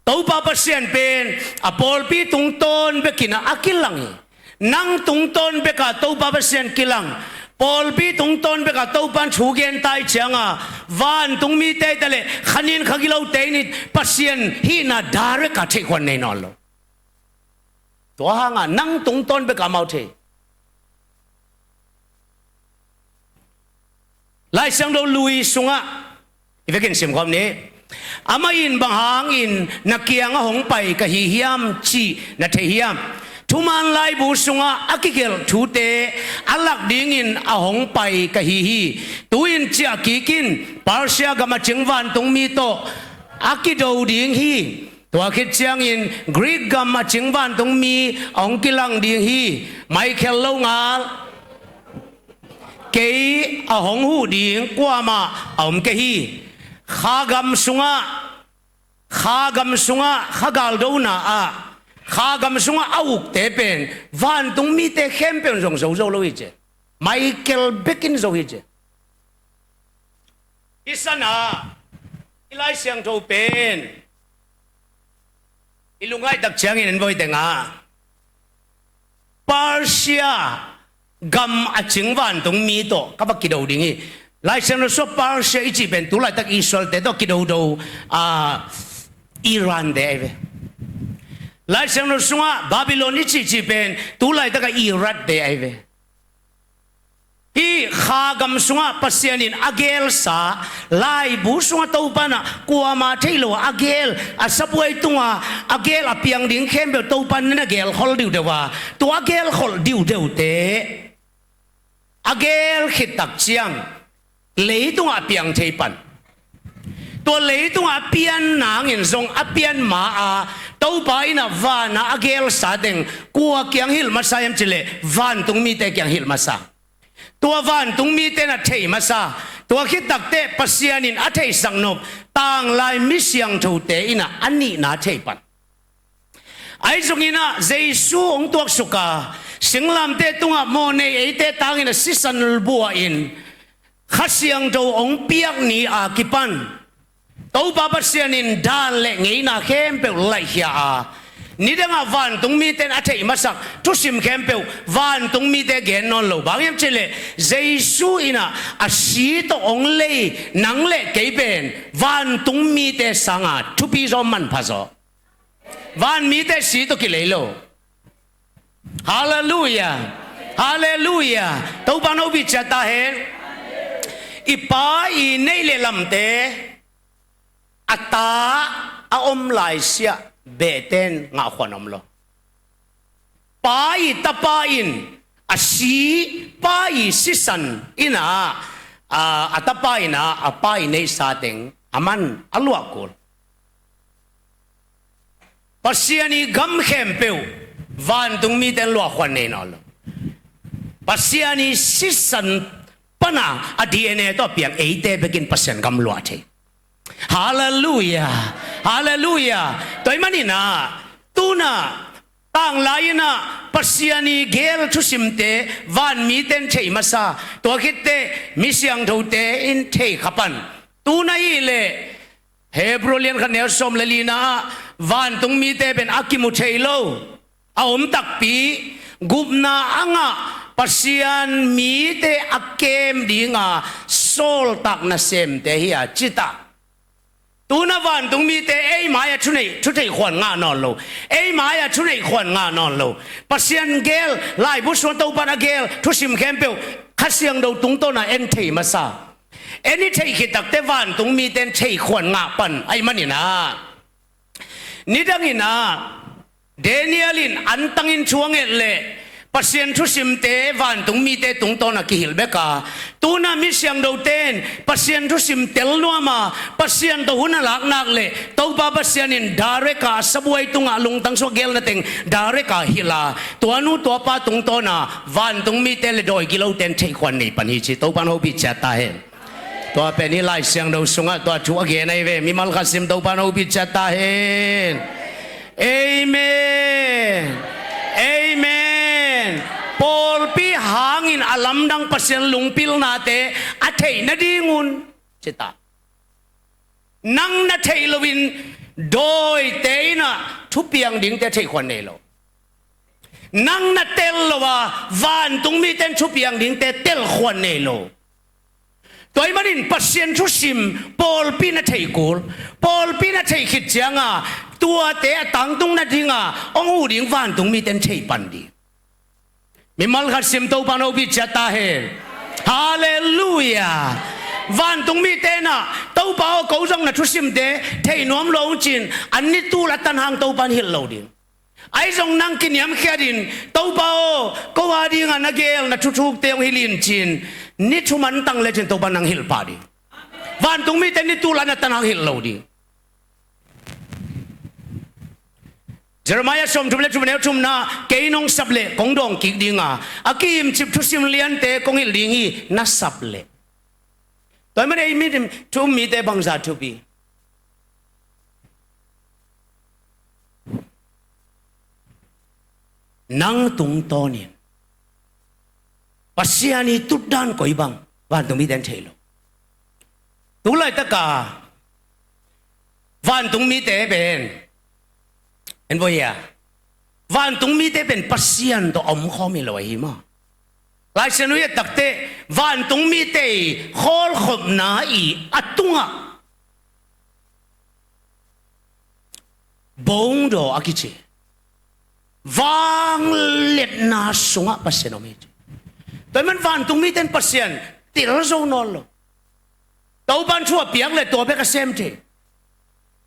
Topa Pasian pen a pawlpi tungtawn bekin ah a kilang hi. Nang tungtawn beka Topa Pasian kilang, pawlpi tungtawn beka Topa'n thu gen ta ahih cianga, vantungmite ta le khanin khagilote in Pasian hihna direct a theihkhuan nei nawn lo. Tua hanga nang tungtawn beka amau thei. Lai Siangtho Lui sungah i vekin simkhawm ni. Amah in bang hangin na kiangah hong pai ka hi hiam cih na thei hiam? Thuman laibu sungah a kigelh thute a lak dingin a hong pai ka hi hi. Tu-in ciah kik in, Persia gam a cing vantungmi tawh a kido ding hi. Tua khit ciangin Greek gam a cing vantungmi a hong kilang ding hi. Michael lo ngal. Kei a hong huh ding kuamah a om kei hi. Kha gam sungah, kha gam sungah, kha galdona ah, kha gam sungah a ukte pen vantungmite khempeuh in zong zo zo lo hi ci. Michael bekin zo hi ci. Hih sanah i Lai Siangtho pen i lungngaih tak ciangin en voi tengah, Persia gam a cing vantungmi tawh ka va kido ding hi. Lai Siangtho sungah Persia i cih pen tu laitak Israel-te tawh kidodo, a, Iran-te ahi ve. Lai Siangtho sungah Babylon i cihcih pen tu laitakah Iraq te ahi ve. Hih kha gam sungah Pasian in a gelsa, laibu sungah Topa in ah kuamah thei lo a gel, a sabuai tungah a gel a piang ding khempeuh Topa in na gelkhol diuhdeuh a, tua a gelkholh diuhdeuhte a gel khit tak ciang leitungah a piang thei pan. Tua leitungah a pian nangin zong a pian ma-a Topa in ah vanah a gelsa teng kua kiang hilh masa hiam cih leh vantung mite kiang hilh masa. Tua vantung mite in ah thei masa. Tua khit takteh Pasian in a theihsak nop tanglai mi siangthote in ah a nihna thei pan. Ahi zongin ah Jesu hong tuaksuk a, singlamteh tungah mawhnei eite tangin a sisan buah in Kha Siangtho hong piak ni a kipan Topa Pasian in dan le ngeina khempeuh laihkhia a, nidangah vantung mite in a theih masak thusim khempeuh vantung mite gen nawn lo. Bang hiam cih leh Jesu in ah a si tawh hong lei nang le kei pen vantung mite sanga thupi zaw, manpha zaw. Van mite si tawh kilei lo. Halleluia. Halleluia. Topa in hopih ciat ta hen. I pa i neih le lamte a ta a om laisiah behten ngahkhuan om lo. Pa i tapa in a si, pa i sisan in ah, a, a tapa in ah a pa i neihsa teng a man a luah kul. Pasian i gam khempeuh vantung mite in luahkhuan nei nawn lo. Pasian i sisan pana a D N A tawh a piang eite bekin Pasian gam luah thei. Halleluia. Halleluia. Tua ahih manin ah tu-in ah tanglai in ah Pasian i gel thusimte van mite in thei masa. Tua khitteh mi siangthote in thei kha pan. Tu-in ah hih leh Hebru lian khat neu sawm le lina ah vantung mite pen a kimu thei lo a om takpi, gupna a ngah Pasian mite a kem dinga sawltak nasemte hi a, ci ta. Tu-in ah vantung mite ei mai-ah thuneih, thutheih khuan ngah nawn lo. Ei mai-ah thuneih khuan ngah nawn lo. Pasian gel, laibu sungah Topa in a gel thusim khempeuh Kha Siangtho tungtawn ah en thei masa. En i theih khit takteh vantung mite in theih khuan ngah pan ahih manin ah, nidangin ah Daniel in antangin thu a nget leh Pasian thusimte vantung mite tungtawn ah kihilh bek a, tu-in ah mi siangthote in Pasian thusim tel nuam a, Pasian tawh hun a lak nak leh Topa Pasian in direct a a sabuai tungah a lungtang sungah gelna teng direct a hilh a, tua nu tua pa tungtawn ah vantung mite le dawi gilote in theih khuan nei pan hi ci. Topa in hopih ciat ta hen. Tua pen i Lai Siangtho sungah tua thu a gen ahi ve. Mimal khat sim, Topa in hopih ciat ta hen. Amen. Amen. Pawlpi hangin a lamdang Pasian lungpilnate a theih nadingun ci ta. Nang na theih loin dawite in ah thupiang dingte theih khuan nei lo. Nang na tel lo a vantung mite in thupiang dingte tel khuan nei lo. Tua ahih manin Pasian thusim pawlpi in a theih kul. Pawlpi in a theih khit cianga tuate a tangtung nadinga hong huh ding vantung mite in theih pan ding. Mimal khat sim, Topa in hopih ciat ta hen. Halleluia. Vantung mite in ah Topa aw, ko zong na thusimte theih nuam lo hong ci-in an ni tul a tan hang Topa in hilh lo ding. Ahi zong nang kiniamkhiatin Topa aw, ko a dinga na gel na thuthukte hong hilh in ci-in ni thum an tang lecin Topa in nang hilh pah ding. Vantung mite ni tul a na tan hang hilh lo ding. Jeremiah sawmthum le thum neu thumna, kei nong sap leh kong dawng kik dinga a kihimcip thusim liante kong hilh ding hi, na sap leh. Tua ahih manin ei mi thu um mite bangzah thupi? Nang tungtawnin Pasian i tutdan koi bang vantung mite in thei lo. Tu laitaka vantung mite pen en voi a, vantung mite pen Pasian tawh a omkhawm hi lo ahi maw? Lai Siangtho i et takteh vantung mite i khawlkhopna i a tungah bongdaw a kici. Vangliatna sungah Pasian om hi ci. Tua ahih man vantung mite in Pasian tel zo nawn lo. Topa'n thu a piak leh tua bek a sem thei.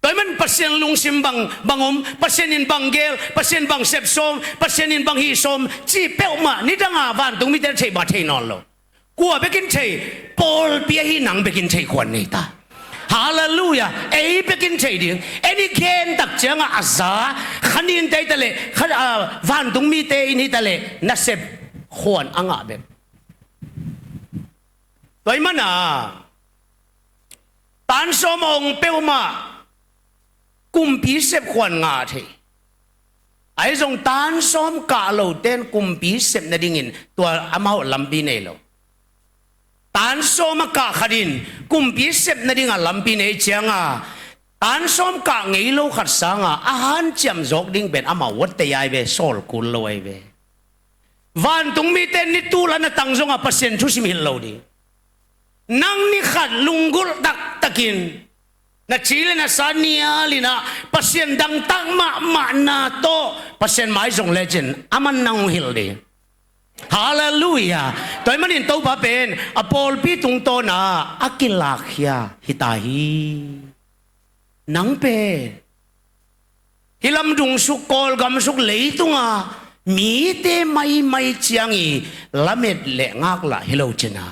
Tua ahih man Pasian lungsim bang, bang om, Pasian in bang geel, Pasian bang sep sawm, Pasian in bang hih sawm cih peuhmah nidang a vantung mite in theih mah thei nawn lo. Kua bek in thei? Pawlpi ahi nang bek in theih khuan nei ta. Halleluiah. Ei bek in thei ding. En i gen tak ciangah a za kha ninte hi ta leh, kha, a, vantung mite in hi ta leh nasep khuan a ngah bek. Tua ahih man a tan sawm a ong peuhmah kumpi sep khuan ngah thei. Ahi zong tan sawm kah lote in kumpi sep nadingin tua amau lampi nei lo. Tan sawm a kah khat in kumpi sep nading a lampi nei ciang a, tan sawm kah ngei lo khat sang a, a hanciam zawk ding pen amau uatte ahi ve, sawl kul lo ahi ve. Vantung mite in ni tul a na tang zong a Pasian thusim hilh lo ding. Nang ni khat lunggulh taktakin na ci leh na sa nial in a Pasian dangtak mahmahna tawh Pasian mai zong lecin aman nang hong hilh ding. Halleluiah. Tua ahih manin Topa pen a pawlpi tungtawn a a kilakkhia hi ta hi. Nang pen hih lamdung suk, Kawlgam suk, leitung a mite maimai ciang i lamet leh ngaklah hi lo cin a,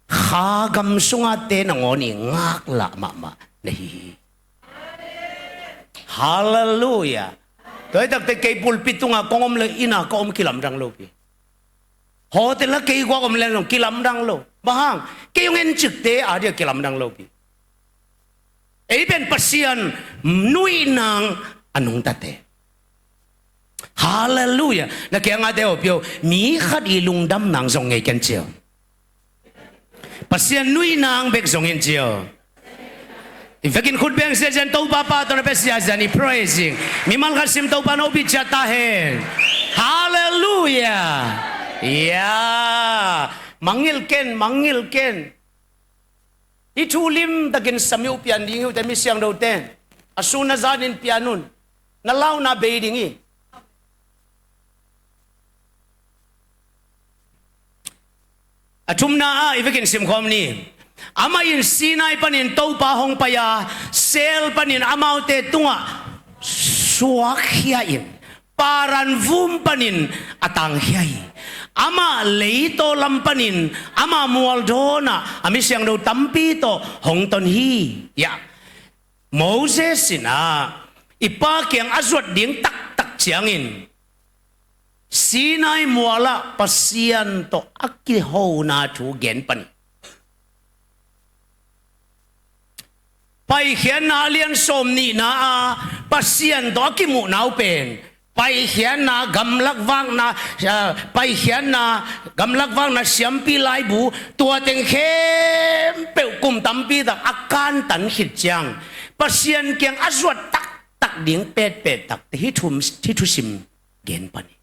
kha gam sung a te nangawn i ngaklah mahmah na hi hi. Halleluiah. Tua hi tak teh kei pulpit tung a kong om leh inn a ka om kilamdang lo pi. Hotel a kei guak om leh zong kilamdang lo. Bang hang? Kei hong en cikte a dia kilamdang lo pi. Ei pen Pasian nuih nang a nungtate. Halleluiah. Na kiang a te aw, pio, mi khat i lungdam nang zong ngei ken ci aw. Pasian nuih nang bek zong in ci aw. I vekin khut beng ziahziah in, Topa pa tawh na pia ziahziah in i praising. Mimal khat sim, Topa in hopih ciat ta hen. Halleluiah. Ya. Mangngilh ken, mangngilh ken. Hih thu limtakin sam hi uh, pian ding hi uh teh, mi siangthote. A sun a zanin pian un. Na launa bei ding hi. A thumna ah i vekin simkhawm ni. Amah in Sinai panin Topa hong pai a, sel panin amaute tungah suakkhia in, Paran vum panin a tangkhia hi. Amah leitaw lam panin ama mual dawnah a mi siangtho tampi tawh hong ton hi. Ya. Moses in ah i pa kiang a zuat ding taktak ciangin Sinai mualah Pasian tawh a kihona thu gen pan hi. Paikhiatna a lian sawm nihna ah Pasian tawh a kimuhna uh pen, Paikhiatna, gamlak vakna, ah, Paikhiatna, gamlak vakna, siampi laibu, tua teng khempeuh kum tampi tak a kantan khit ciang Pasian kiang a zuat taktak ding petpet tak hih thu, hih thusim gen pan hi.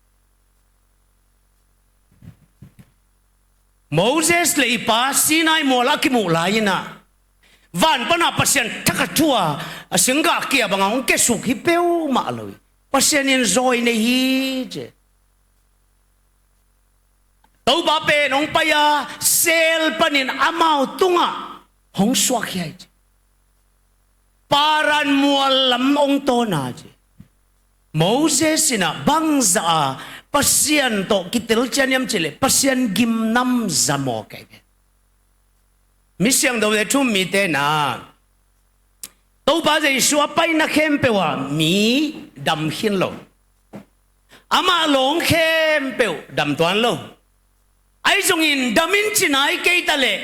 Moses le i pa Sinai mual a kimuh lai-in ah van panah Pasian thak a thu a, a singgah kia bangah hong kiasuk hi peuhmah lo hi. Pasian in zawi nei hi ci. Topa pen hong pai a, sel panin amau tungah hong suakkhia hi ci. Paran mual lam hong tawn a ci. Moses in ah bangzah a Pasian tawh kitel cian hiam cih leh Pasian gimnam za mawk hi. Mi siangtho le thu-um mite in ah Topa Jesu a paina khempeuh ah mi dam khin lo. Amah lawng khempeuh dam tuan lo. Ahi zongin dam in ci nai kei ta leh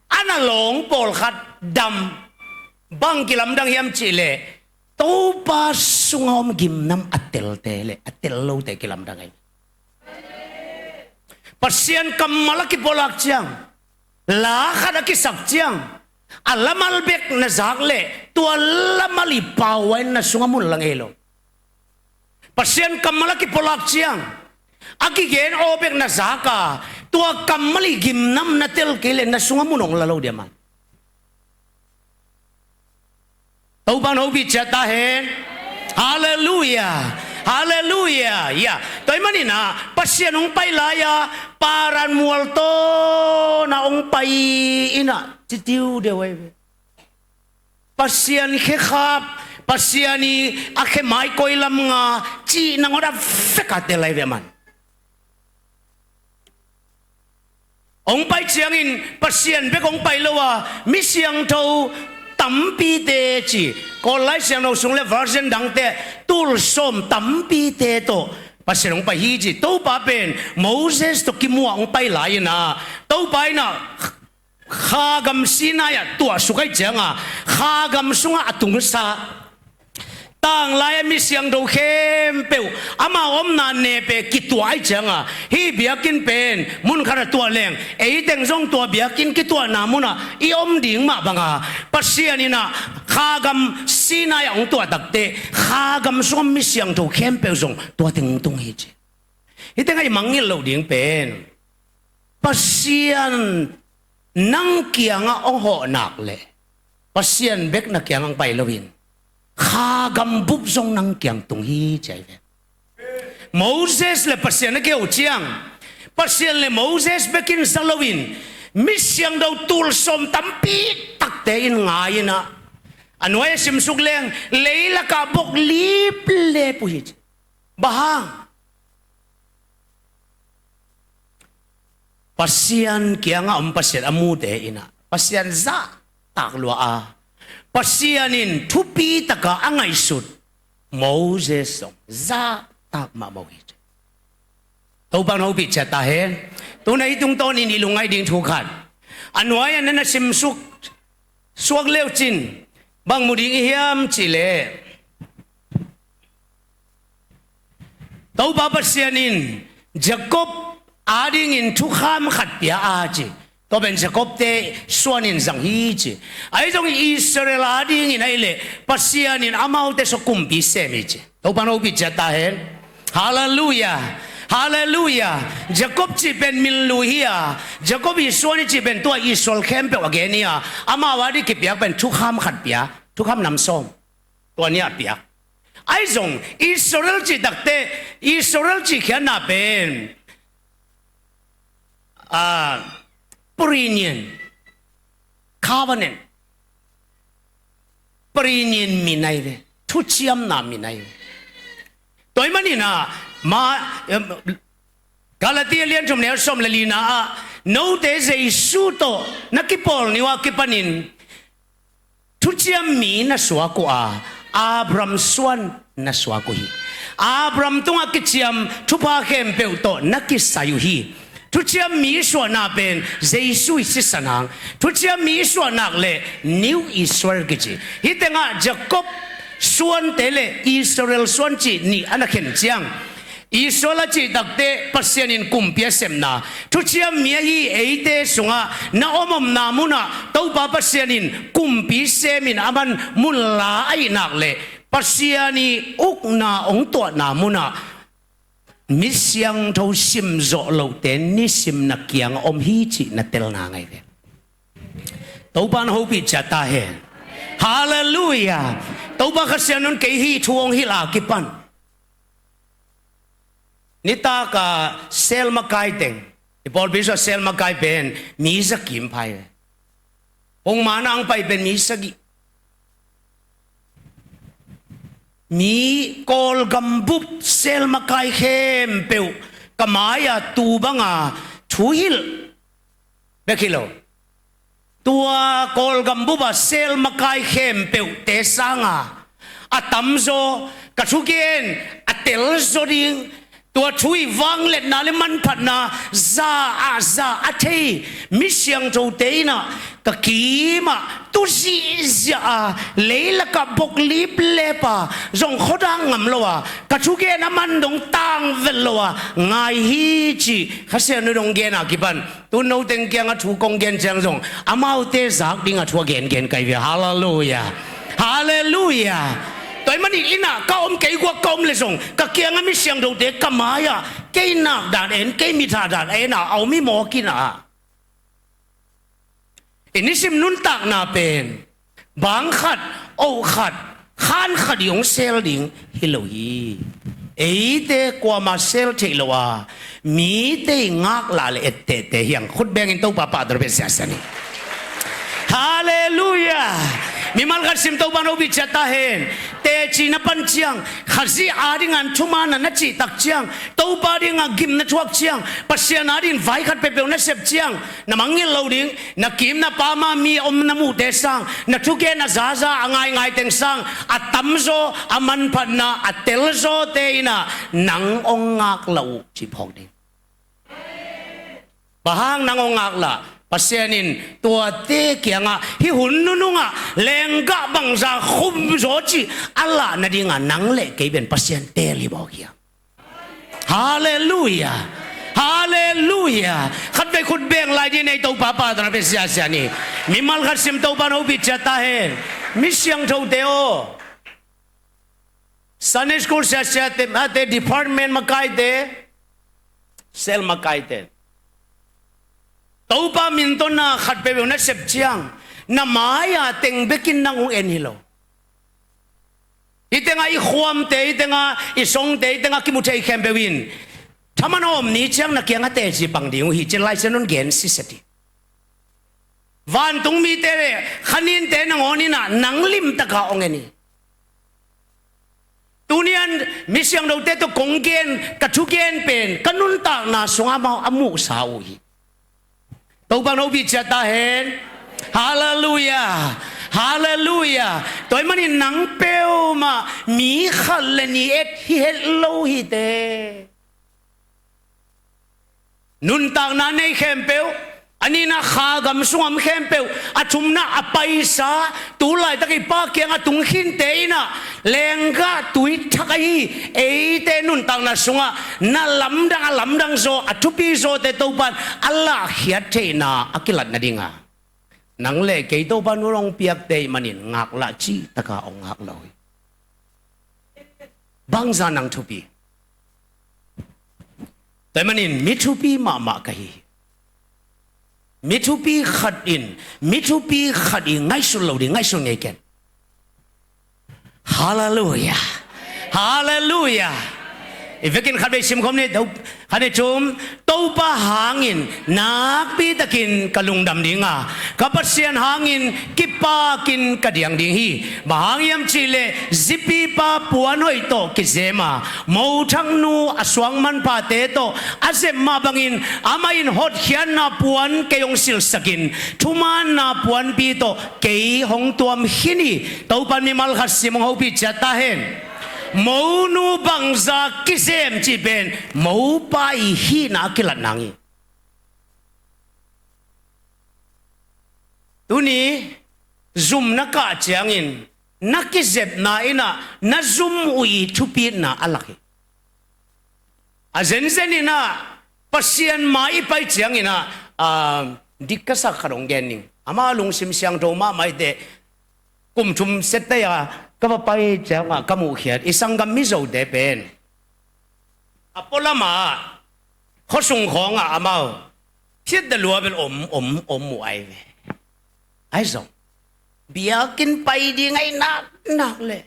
a na lawng pawlkhat dam. Bang kilamdang hiam cih leh Topa sungah om gimnam a telte le a tel lote kilamdang ahi. Pasian kammal a kipulak ciang, la khat a kisak ciang, a lamal bek na zak leh tua lamal i pau a in na sungah mun la ngei lo. Pasian kammal a kipulak ciang, a kigen aw bek na zak a, tua kammal i gimnam na tel kei leh na sungah mun hong la lo diam a. Topa in hopih ciat ta hen. Halleluiah. Halleluiah. Ya, tua ahih manin ah Pasian hong pai lai-a Paran mual tawn ah hong pai in ah ci diudeu ahi ve. Pasian khekhap, Pasian i a khe mai koi lam nga cih nangawn a vek a tel ahi ve, aman. Hong pai ciangin Pasian bek hong pai lo a, mi siangtho tampite ci, Kawl Lai Siangtho sung le version dangte tul sawm tampite tawh Pasian hong pai hi ci. Topa pen Moses tawh kimuh a hong pai lai-in ah, Topa in ah kha gam Sinai ah tuahsuk ahih ciangin kha gam sungah a tungsa, tanglai-a mi siangtho khempeuh amau omna nep ah kituah ahih ciangin, hih biakinn pen mun khat ah tuah leng, ei teng zong tua biakinn kituahna munah i om ding mah bangin, Pasian in ah kha gam Sinai ah hong tuah takteh kha gam sungah mi siangtho khempeuh zong tua teng hong tung hi ci. Hih tengah i mangngilh loh ding pen, Pasian nang kiangah hong hawh nak leh Pasian bek na kiangah hong pai loin kha gam bup zong nang kiang tung hi ci ahi ve. Moses le Pasian a kiho ciang, Pasian le Moses bek in za loin mi siangtho tul sawm tampi takte in ngai in ah, a nuai a simsuk leng leilakah bok liplep uh hi ci. Bang hang? Pasian kiangah om Pasian a mute in ah Pasian zahtak lua a, Pasian in thupi takin a ngaihsut Moses zong zahtak mahmah uh hi ci. Topa'n hopih ciat ta hen. Tu-in ah i tungtawnin i lungngaih ding thu khat, a nuai-ah na na simsuk suak le uh cin, bang mu ding i hiam cih leh, Topa Pasian in Jacob adingin thukham khat pia a ci. Tua pen Jacob-te suanin zang hi ci. Ahi zongin Israel adingin ahih leh Pasian in amaute sung kumpi sem hi ci. Topa'n hopih ciat ta hen. Halleluiah. Halleluiah. Jacob cih pen minlui hi a, Jacob i suan i cih pen tua Israel khempeuh a gen hi a, amau ading kipiak pen thukham khat pia, thukham nam sawm, tua nih a piak. Ahi zong Israel cih takteh, Israel cih khiatna pen, ah, preunion covenant, preunion min ahi ve, thuciamna min ahi ve. Tua ahih manin ah, ma, em, Galati a lian thum neu sawm le lina ah, note Jesu tawh na kipawl ni uh a kipanin thuciam mi na suak uh a, Abraham suan na suak uh hi. Abraham tungah kiciam thupha khempeuh tawh na kisai uh hi. Thuciam mi suahna pen Jesu i sisan hang. Thuciam mi suah nak leh New Israel kici. Hih tengah Jacob suante le Israel suan cih nih a na khen ciang, Israel a cih takteh Pasian in kumpi a sepna, thuciam mi ahi eite sungah na om omna munah Topa Pasian in kumpi semin a man mun la ahih nak leh, Pasian i ukna hong tuahna munah mi siangtho sim zawh lote nisim na kiangah om hi cih na telna ngei ve. Topa'n hopih ciat ta hen. Halleluiah. Topa Kha Siangtho in kei hih thu hong hilh a kipan, nitak a sel makai teng, i pawlpi sungah sel makai pen mi za kim pha hi. Pongman ah hong pai pen mi sagih. Mi Kawlgam bup sel makai khempeuh ka mai-ah tu banga thu hilh bek hi lo. Tua Kawlgam bup a sel makai khempeuhte sanga a tamzaw, ka thugen a telzaw ding, tua thu i vangliatna le manphatna za ah za a thei mi siangthote in ah ka kimah tu zihziah a, leilakah bok liplep a, zong khuadang ngam lo a, ka thugen a man dong tangvel lo a ngai hi cih Kha Siangtho in hong gen a kipan, tu-in no teng kiangah thu kong gen ciang zong amaute zak dingah thu a gengen ka hi ve. Halleluiah. Halleluiah. Tua ahih manin inn ah ka om, kei guak ka om leh zong ka kiangah mi siangthote ka mai-ah kei nak dan en, kei mit a dan en a, a om hi mawk in ah. I nisim nuntakna pen bang khat, oh khat, khan khat i hong sel ding hi lo hi. Eite kuama sel theih lo a, mite i ngaklah le ettehte hiang khut bengin Topa pahtawi pia siasia ni. Halleluiah. Mimal khat sim Topa in hopih ciat ta hen. Teci na pan ciang, Khazih adingin thuman na cihtak ciang, Topa dingin gim na thuak ciang, Pasian adingin vai khat peuhpeuh na sep ciang, na mangngilh loh ding, na kim na pam a mi om na muhte sang, na thugen a zaza a ngaingai teng sang, a tamzaw, a manphatna a telzawte in ah nang hong ngaklah uh cih phawk ding. Bang hang nang hong ngaklah? Pasian in tuate kiangah hih hun nunungah lenggah bangzah khumzaw cih a lah nadingin nang le kei pen Pasian teel hi mawk hiam? Halleluiah. Halleluiah. Khatvei khut beng lai dih ni, Topa pahtawi pia siasia ni. Mimal khat sim Topa in hopih ciat ta hen. Mi siangthote aw, Sunday school siasiate, mate, department makaite, sel makaite, Topa min tawh na khat peuhpeuh na sep ciang, na mai-a teng bekin nang hong en hi lo. Hih tengah i khuamte, hih tengah i songte, hih tengah kimu thei khempeuh in thaman a om ni ciang na kiangah teci pang ding uh hi, cin lai ciang hong gen siset hi. Vantung mite le kha ninte nangawn in ah nang limtakin hong en hi. Tuni-in mi siangthote tawh kong gen, ka thugen pen ka nuntakna sungah amau a muhsa uh hi. Topa in hopih ciat ta hen. Halleluiah. Halleluiah. Tua ahih manin nang peuhmah mi khat le nih et hi het lo hi teh. Nuntakna nei khempeuh, a nihna kha gam sung om khempeuh, a thumna a paisa, tu laitak i Pa kiangah tung khinte in ah lenggah tui thak ahi eite nuntakna sungah na lamdang, a lamdang zaw, a thupi zawte Topa in a lahkhiat theihna a kilat nadingin nang le kei Topa in hong piakte ahih manin ngaklah cihtakin hong ngak lo hi. Bangzah nang thupi? Tua ahih manin mi thupi mahmah ka hi. Mi thupi khat in mi thupi khat i ngaihsut loh ding ngaihsun ngei ken. Halleluiah. Halleluiah. I vekin khatvei sim khawm ni, Topa, khat, nih, thum. Topa hangin nakpitakin ka lungdam ding a, ka Pasian hangin kipakin ka diang ding hi. Bang hang hiam cih leh zipipa puan hoih tawh kizem a, mothaknu a suang manphate tawh a zem mah bangin amah in hotkhiatna puan kei hong silhsakin, thumaanna puanpi tawh kei hong tuam khin hi. Topa in mimal khat sim hong hopih ciat ta hen. Monu bangzah kizem cih pen mopa i hihna a kilat nang hi. Tuni zum na kah ciangin na kizepna in ah na zum uh i thupitna a lak hi. A zenzen in ah Pasian mai i pai ciangin ah, ah, dik ka sak khat hong gen ning. Ama lungsim siangtho mahmah hi teh, kum thum set tei a ka va pai ciangah ka muhkhiat i sanggam Mizote pen a pualamah khuasung khawngah amau phiat da lua bel om, om, om uh ai ve. Ai zong biakinn pai ding ai nak, nak leh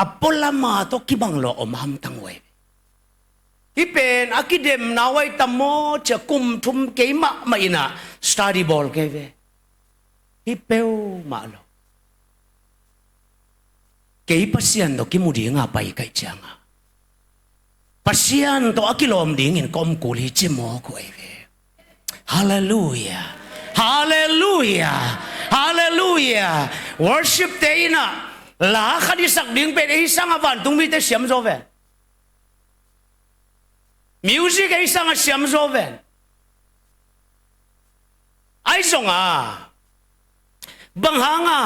a pualama tawh kibang lua om hamtang uh ai ve. Hih pen a kidemna uh ai tam maw cia kum thum kei mahmah in ah study bawl kei ve. Hih peuhmah lo. Kei Pasian tawh kimu dinga pai kaih cianga Pasian tawh a kilawm dingin ka om kul hi ci mawk uh ai ve. Halleluiah. Halleluiah. Halleluiah. Worship te in ah la khat i sak ding pen ei sangah vantungmite siam zaw ve. Music ei sangah siam zaw ve. Ai zonga bang hanga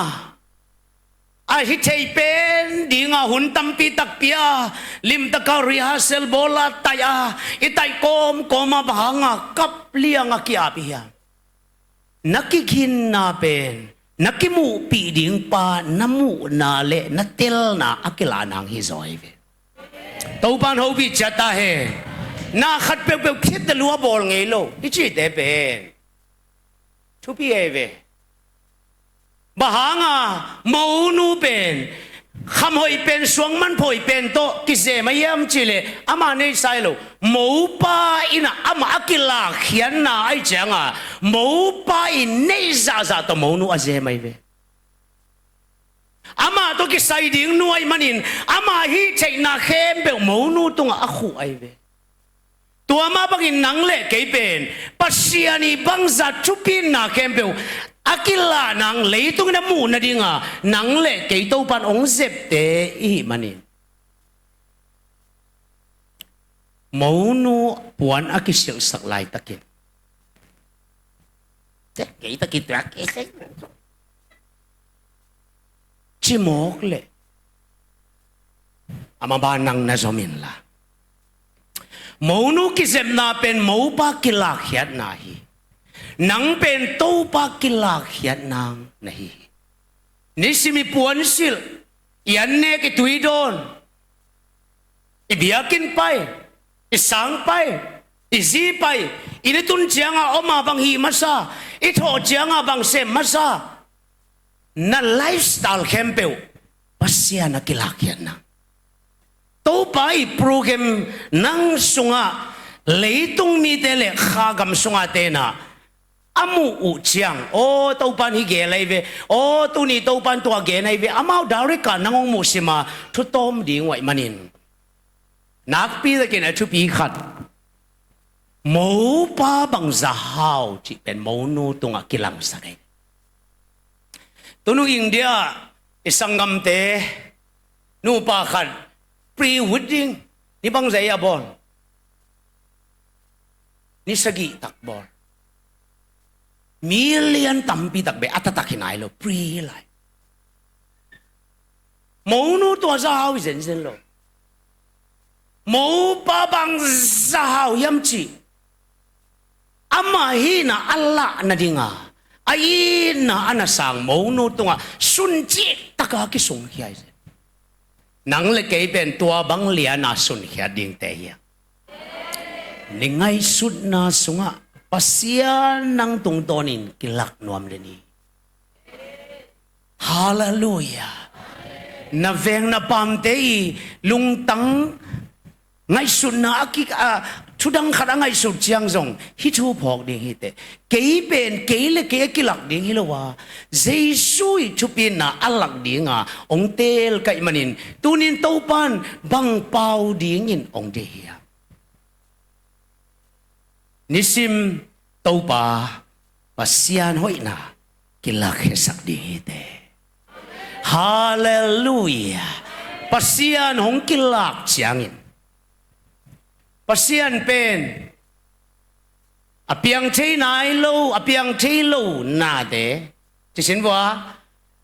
a hi thei pen dinga hun tampi takpi a limtaka rehearsal bawla taih a i taih kawmkawma bang hanga kap lianga ki-ap i hiam? Na kikhinna pen na kimuhpih ding pa na muhna le na telna a kilah nang hi zaw hi ve. Topa in hopih ciat ta hen. Na khat peuhpeuh khit na lua bawl ngei lo i cihte pen thupi ei ve. Bang hanga monu pen Khamhoih pen, suangmanphoih pen tawh kizem a hiam cihleh, ama nei sai lo. Mopa in ah amah a kilakkhiatna ahih cianga, mopa in neih zahzah tawh monu a zem ahi ve. Amah tawh kisai ding nu ahih manin, ama hih theihna khempeuh monu tungah a khuh ahi ve. Tua mah bangin nang le kei pen Pasian ii bangzah thupitna khempeuh a kilah nang, leitung in a muh nadinga nang le kei Topan hong zepte i hih manin, monu puan a kisilhsak laitakin, te, kei ta kituak, kei ta, cimawk leh, a mabang nang na zom inla. Monu kizepna pen mopa kilakkhiatna hi. Nang pen Topa kilakkhiatna na hi. Nisim i puansilh, i annek, i tuidawn, i biakinn pai, i sang pai, i zi pai, inn i tun cianga om a bang hih masa, i thawh cianga bang sem masa, na lifestyle khempeuh Pasian a kilakkhiatna. Topa ii program nang sungah, leitung mite le kha gam sungah te in ah a muh uh ciang, aw, Topan hih gel ahi ve, aw, tuni Topan tua gen ahi ve, amau direct ah nang hong muhsim a thu tawm ding uh ahih manin, nakpi takin a thupi khat, mopa bangzah hau cih pen monu tungah kilangsak ahi. Tunu India i sanggamte nupa khat pre-wedding, ni bangzah a bawl? Ni sagih tak bawl. Million tampi tak bek, a taktak hi nai lo, pre lai. Monu tua zah hau hi zenzen lo. Mopa bangzah hau hiam cih, ama hihna a lah nadinga, a itna a na sang monu tungah suncik taka kisungkhia hi zen. Nang le kei pen tua bang liana sunkhiat dingte hi a, ni ngaihsutna sungah Pasian nang tungtawnin kilak nuam le ni. Halleluiah. Na veng na pamte ii lungtang ngaihsutna a ki, a, thudang khat a ngaihsut ciang zong hih thu phawk ding hi teh. Kei pen, kei le kei a kilak ding hi lo a, Jesu ii thupitna a lak dinga hong teel ka hih manin, tunin Topan bang pau dingin hong deih hiam? Nisim Topa Pasian hoihna kilakkhiasak ding hi teh. Halleluiah. Pasian hong kilak ciangin, Pasian pen a piang thei nai lo, a piang thei lo nate, ci sin vua,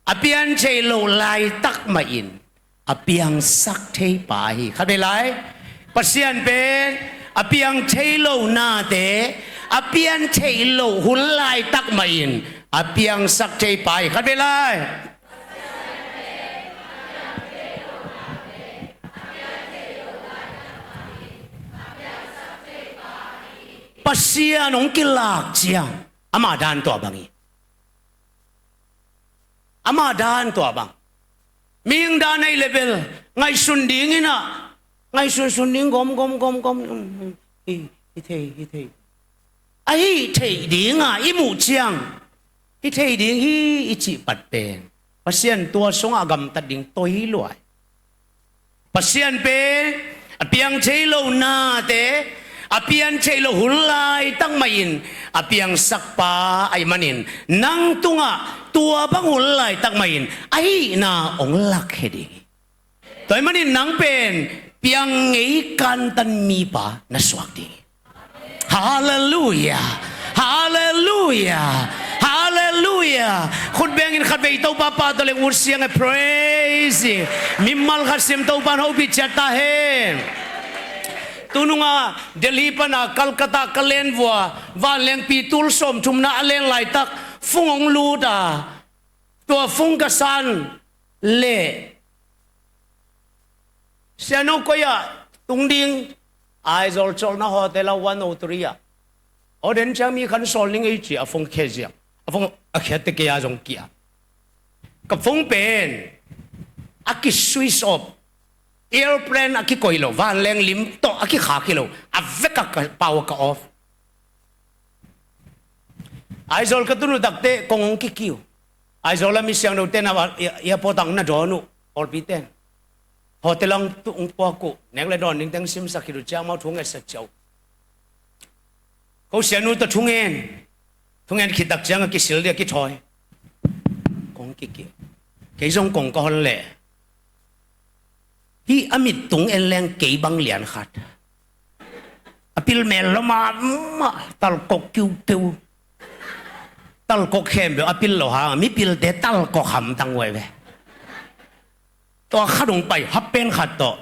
a piang thei lo laitak mahin a piangsak thei pa hi. Khat vei lai. Pasian pen a piang thei lo nate, a piang thei lo hun laitak mahin a piangsak thei pa hi. Khat vei lai. Pasian hong kilak ciang, ama dan tua bang hi. Ama dan tua bang. Mihing dan ahih leh bel ngaihsun ding in ah, ngaihsun sun ding gom, gom, gom, gom, hi, hi thei, hi thei. A hih theih dinga i muh ciang, hi thei ding hi i cih pat pen, Pasian tua sungah a gamtat ding toi lua hi. Pasian pen a piang thei lo nate, a piang thei lo hun laitak mahin a piangsak pa ahih manin, nang tungah tua bang hun laitak mahin a hihna hong lakkhia ding hi. Tua ahih manin nang pen piang ngei kantan mipa na suak ding hi. Halleluiah. Halleluiah. Halleluiah. Khut bengin khat vei Topa pahtawi leng, ut siang e, praise Him. Mimal khat sim, Topan hopih ciat ta hen. Tununga Delhi pana Calcutta ka len vua, vanlengpi tul sawmthumna a len laitak fung hong lut a, tua fung ka san leh, Siano koi ah tung ding, Aizawl colhna hotel ah one oh three ah. Aw, den ciang mi khat sawl ning ei ci a, phone khia ziau. A phone a khiat teh kei a zong kia. Ka phone pen a ki-switch off. Airplane a kikoih lo, vanleng lim tawh a kikhak hi lo, a vek a ka, power ka off. Aizawl ka tun uh takteh kong hong kikiu. Aizawl a mi siangthote na, i, i a pawtang na dawn uh, pawlpi ten. Hotel ah hong puak uh, nek le dawn ding teng simsak khit uh ciang amau thu ngetsak ciah uh. Ko sianu tawh thungen. Thungen khit tak ciang a kisil ding a kithawi. Kong kikiu. Kei zong kong ka hon leh, hih a mit tung en leng kei bang lian khat. A pil mel lo mahmah, talkok kiukeu. Talkok khempeuh a pil lo hang, mipilte talkok hamtang uh ai ve. Tua khat hong pai, half pant khat tawh.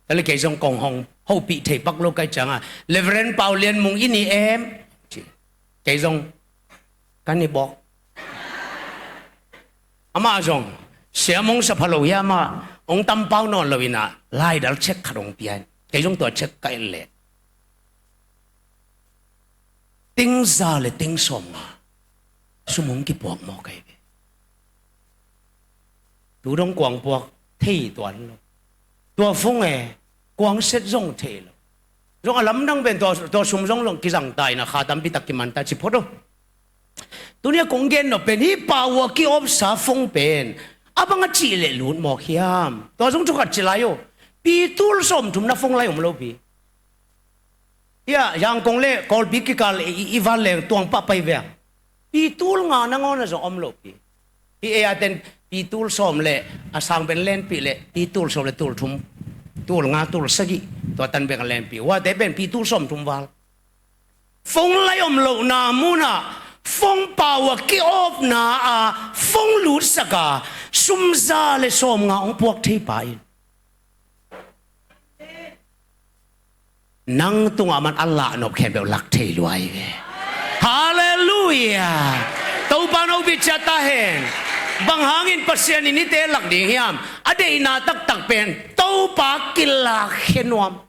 Tua leh kei zong kong hong hopih thei pak lo ka hih ciangin, "Reverend Pau Lian Mung i ni em?" ci. Kei zong, "Ka ni bawk." Amah zong, "Sia Mung sa pha lo hiam ah, hong tam pau nawn lo in ah, laidal check khat hong pia in." Kei zong tua check ka et leh, teng za le teng sawmnga sum hong kipuak mawk ahi ve. Tu dong kuang puak thei tuan lo. Tua phone e, kuang set zong thei lo. Zong a lamdang pen tua, tua sum zong zong kizang ta in ah, kha tampi tak kiman ta ci phot uh. Tuni a kong gen nop pen hih power ki-off sa phone pen a bang a cih leh lut mawk hiam? Tua zong thu khat ci lai uh. Pi tul sawmthum na phone lai om lo pi. Hia, Yangon le Kawlpi kikal i, i, i van leng tuang pah pai ve a. Pi tul nga nangawn ah zong om lo pi. Hih ei a ten pi tul sawm le a sang pen lenpih le pi tul sawm le tul thum, tul nga, tul sagih, tua tan bek a lenpih. Huate pen pi tul sawmthum val. Phone lai om lohna munah phone power ki-off na a, phone lutsak a, sum za le sawmnga hong puak thei pa in, nang tungah man a lahnop khempeuh lak thei lua hi ve. Halleluiah. Topa hopih ciat ta hen. Bang hangin Pasian in hihte lak ding hiam? A deihna taktak pen Topa kilakkhia nuam.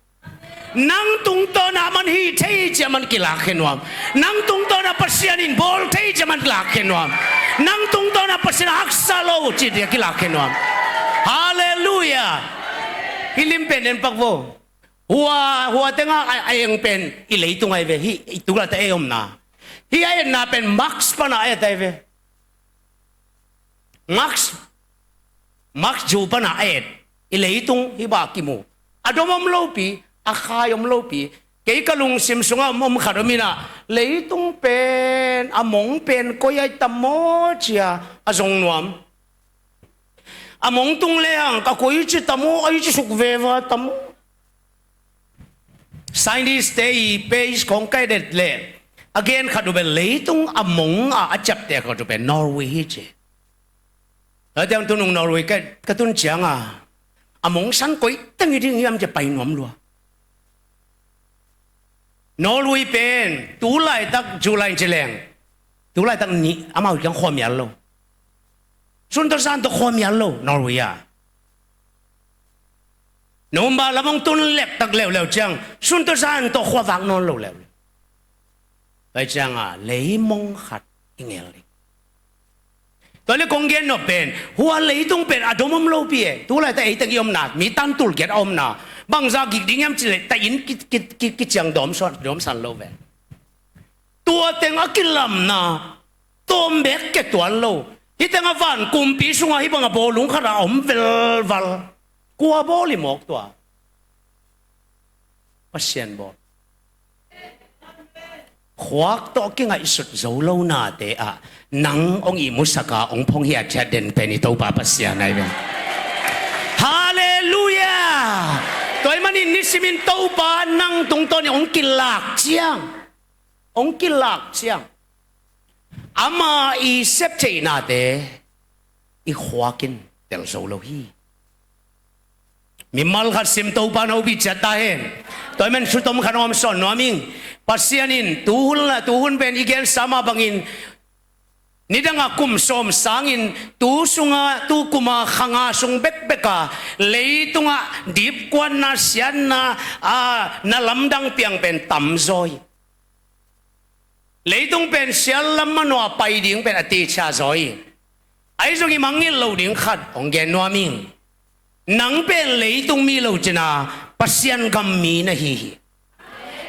Nang tungtawn ah man hih thei ci a man kilakkhia nuam. Nang tungtawn ah Pasian in bawl thei ci a man kilakkhia nuam. Nang tungtawn ah Pasian a haksa lo ci a kilakkhia nuam. Halleluiah. Hih lim pen en pak vo. Hua, hua tengah a, a eng pen i leitung ahi ve, hih i tu lata ei omna. Hih a etna pen Mars pana a et ahi ve. Mars, Mars zu pana a et. I leitung hih bang kimu. A dom om lopi, a khai om lopi. Kei ka lungsim sungah om, om khat om in ah, leitung pen, a mong pen koi ahi tam maw ci a, a zong nuam. A mong tung lehang ka koi ci tam maw, ahi ci suk veva tam maw. Scientist te i page khong ka et leh, a gen khat uh pen leitung a mong a, a ciapteh khat uh pen Norway hi ci. Tua ciang tunung Norway ka, ka tun ciang a, a mong san koi teng hi ding hiam ci a pai nuam lua. Norway pen tu laitak July ci leng, tu laitak ni amau kiang khuamial lo. Sun tawh zan tawh khuamial lo Norway ah. November lam hong tun lektak leuleu ciang sun tawh zan tawh khuavak nawn lo leuleu. Tua ciang a leimong khat i ngel ding. Tua le kong gen nop pen, hua leitung pen a dom om lopi e. Tu laitak ei teng i omna, mi tan tul giat a omna, bangzah gik ding hiam ci leh ta inn ki, ki, ki, kiciang dawm san, dawm san lo ve. Tua teng a kilamna, tawm bek kia tuan lo. Hih teng a van kumpi sungah hih bang a bawlung khat a om velval. Kua bawl hi mawk tua? Pasian bawl. Khuak tawh kingaihsut zo lo nate ah nang hong ihmusak a hong phong hiathiat den pen i Topa Pasian ahi ve. Halleluiah. Tua ahih manin nisimin Topa nang tungtawn in hong kilak ciang, hong kilak ciang, ama i sep theihnate i khuak in tel zo lo hi. Mimal khat sim Topa hopih ciat ta hen. Tua ahih manin thu tom khat hong om sawn nuam ing. Pasian in tu hun la, tu hun pen i gensa mah bangin nidang a kum sawm sangin tu sungah, tu kum a kha nga sung bekbek a leitungah dipkuatna, siatna a na lamdang piang pen tam zaw hi. Leitung pen sial lam manawh a pai ding pen a teci zaw hi. Ahi zongin mangngilh loh ding khat hong gen nuam ing. Nang pen leitung mi lo cina, Pasian gam mi na hi hi.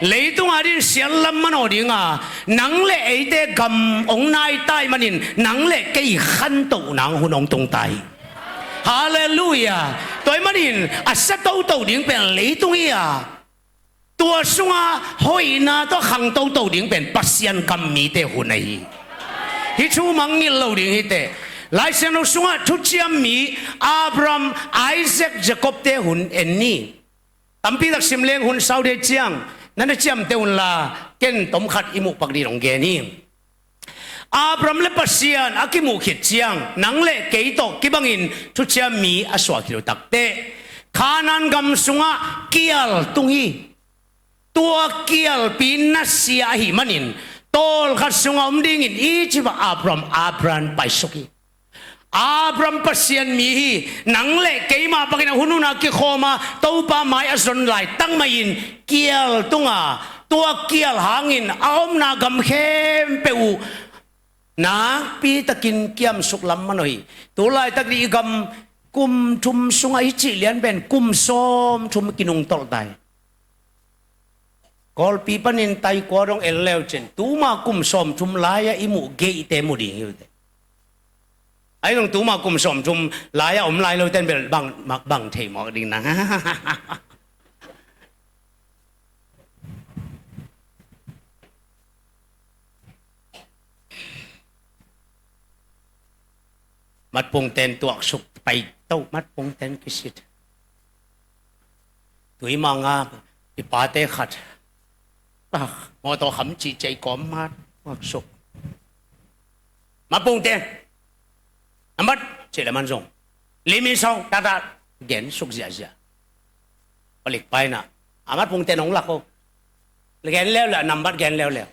Leitung adingin sial lam manawh dinga, nang le eite gam hong nai ta ahih manin, nang le kei khantoh nang hun hong tung ta hi. Halleluiah. Tua ahih manin a sia toto ding pen leitung hi a, tua sunga hoihna tawh khang toto ding pen Pasian gam mite hun ahi hi. Hih thu mangngilh lo ding hi teh. Lai Siangtho sungah thuciam mi Abraham, Isaac, Jacob-te hun en ni. Tampi tak sim leng hun sau ding ciang, na na ciamteh unla, ken tomkhat i muh pak ding hong gen hi. Abraham le Pasian a kimuh khit ciang, nang le kei tawh kibangin thuciam mi a suah khit uh takteh, Kanaan gam sungah kial tung hi. Tua kialpi nasia ahih manin, tawlkhat sungah om dingin Egypt ah Abraham, Abraham paisuk hi. Abraham Pasian mi hi. Nang le keimah bangin a hunhun a kikhawm a, Topa mai a zon laitak mahin kial tung a, tua kial hangin a omna gam khempeuh uh nakpi takin kiamsuk lam manawh hi. Tu laitak ding i gam kum thum sungah i cih lian pen kum sawm thum kinungtolh ta hi. Kawlpi panin taikua dong en leu cin, tuma kum sawm thum lai-a i muh gate-te mu ding hi uh teh. Ahi zong tuma kum sawm thum lai-a om lai lote in bel bang, bang thei mawk ding na. Matpungten tuaksuk paito, matpungten kisit. Tui manga i pate khat, ah, mawtaw kham cih cei kawm mat, mat suk. Matpungten a mat cih le man zong, limi sawng tata gen suk ziahziah. Palik paina a matpungten hong lak o. Gen leuleu, a nambat gen leuleu.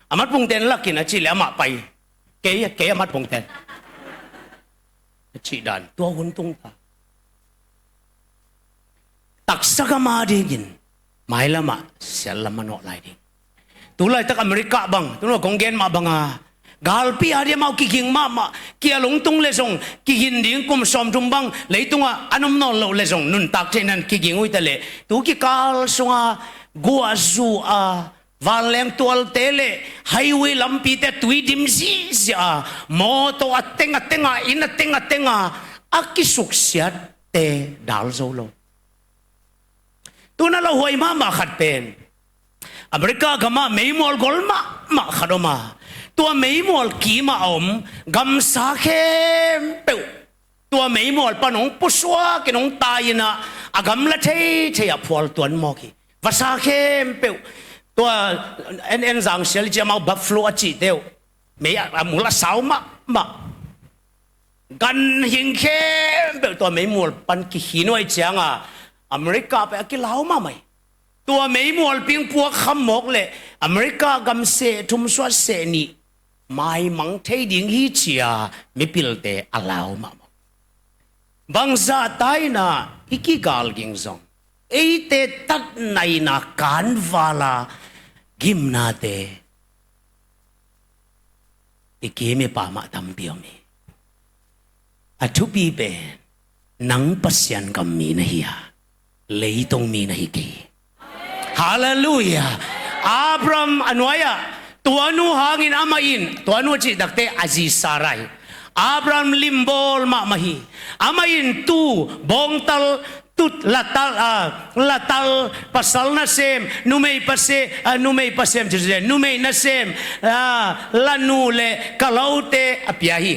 A matpungten lakin a cih le amah pai. Kei, kei a matpungten a cih dan tua hun tung ta. Taksa gam adingin mailamah sial lam a nawh lai ding. Tu laitak America bang, tu nawh kong gen mah banga, galpi ading amau kiging mahmah, kial hong tung le zong kigin ding, kum sawm thum bang leitungah an om nawn loh le zong nuntak thei nan kiging uh hi ta leh, tu kikal sunga guahzu a, vanleng tualte le highway lampite tui dim zihziah a, mawtaw a teng a teng a, inn a teng a teng a, a kisuksiatte dal zo lo. Tu-in a lauhuai mahmah khat pen America gamah meimual gol mahmah khat om a, tua meimual kimah a om gamsa khempeuh tua meimual pan hong pusuakin hong tai-in ah, a gamla theithei ah phual tuan mawk hi. Vasa khempeuh tua en en zangsial i ci, amau buffalo a cihte uh, mei a, a mul a sau mahmah. Ganhing khempeuh tua meimual pan kikhin uh ahih cianga America pen a kilau mahmah hi. Tua meimualpi hong puak kham mawk leh America gam seh thum suah seh nih maimang thei ding hi ci-a mipilte a lau mahmah. Bangzah ta-in ah i kigal ging zong, eite tatna in ah kanvala gimnate i kim i pam ah tampi om hi. A thupi pen nang Pasian gam mi na hi a, leitung mi na hi kei. Halleluiah. Abraham a nuai-ah, tua nu hangin amah in, tua nu a cih takteh a zi Sarai, Abraham limbawl mahmah hi. Amah in tu, bawngtal, tut, latal, ah, latal, pasal nasem, numei pase, ah, numei pasem, numei nasem, ah, lanu le kalote a pia hi.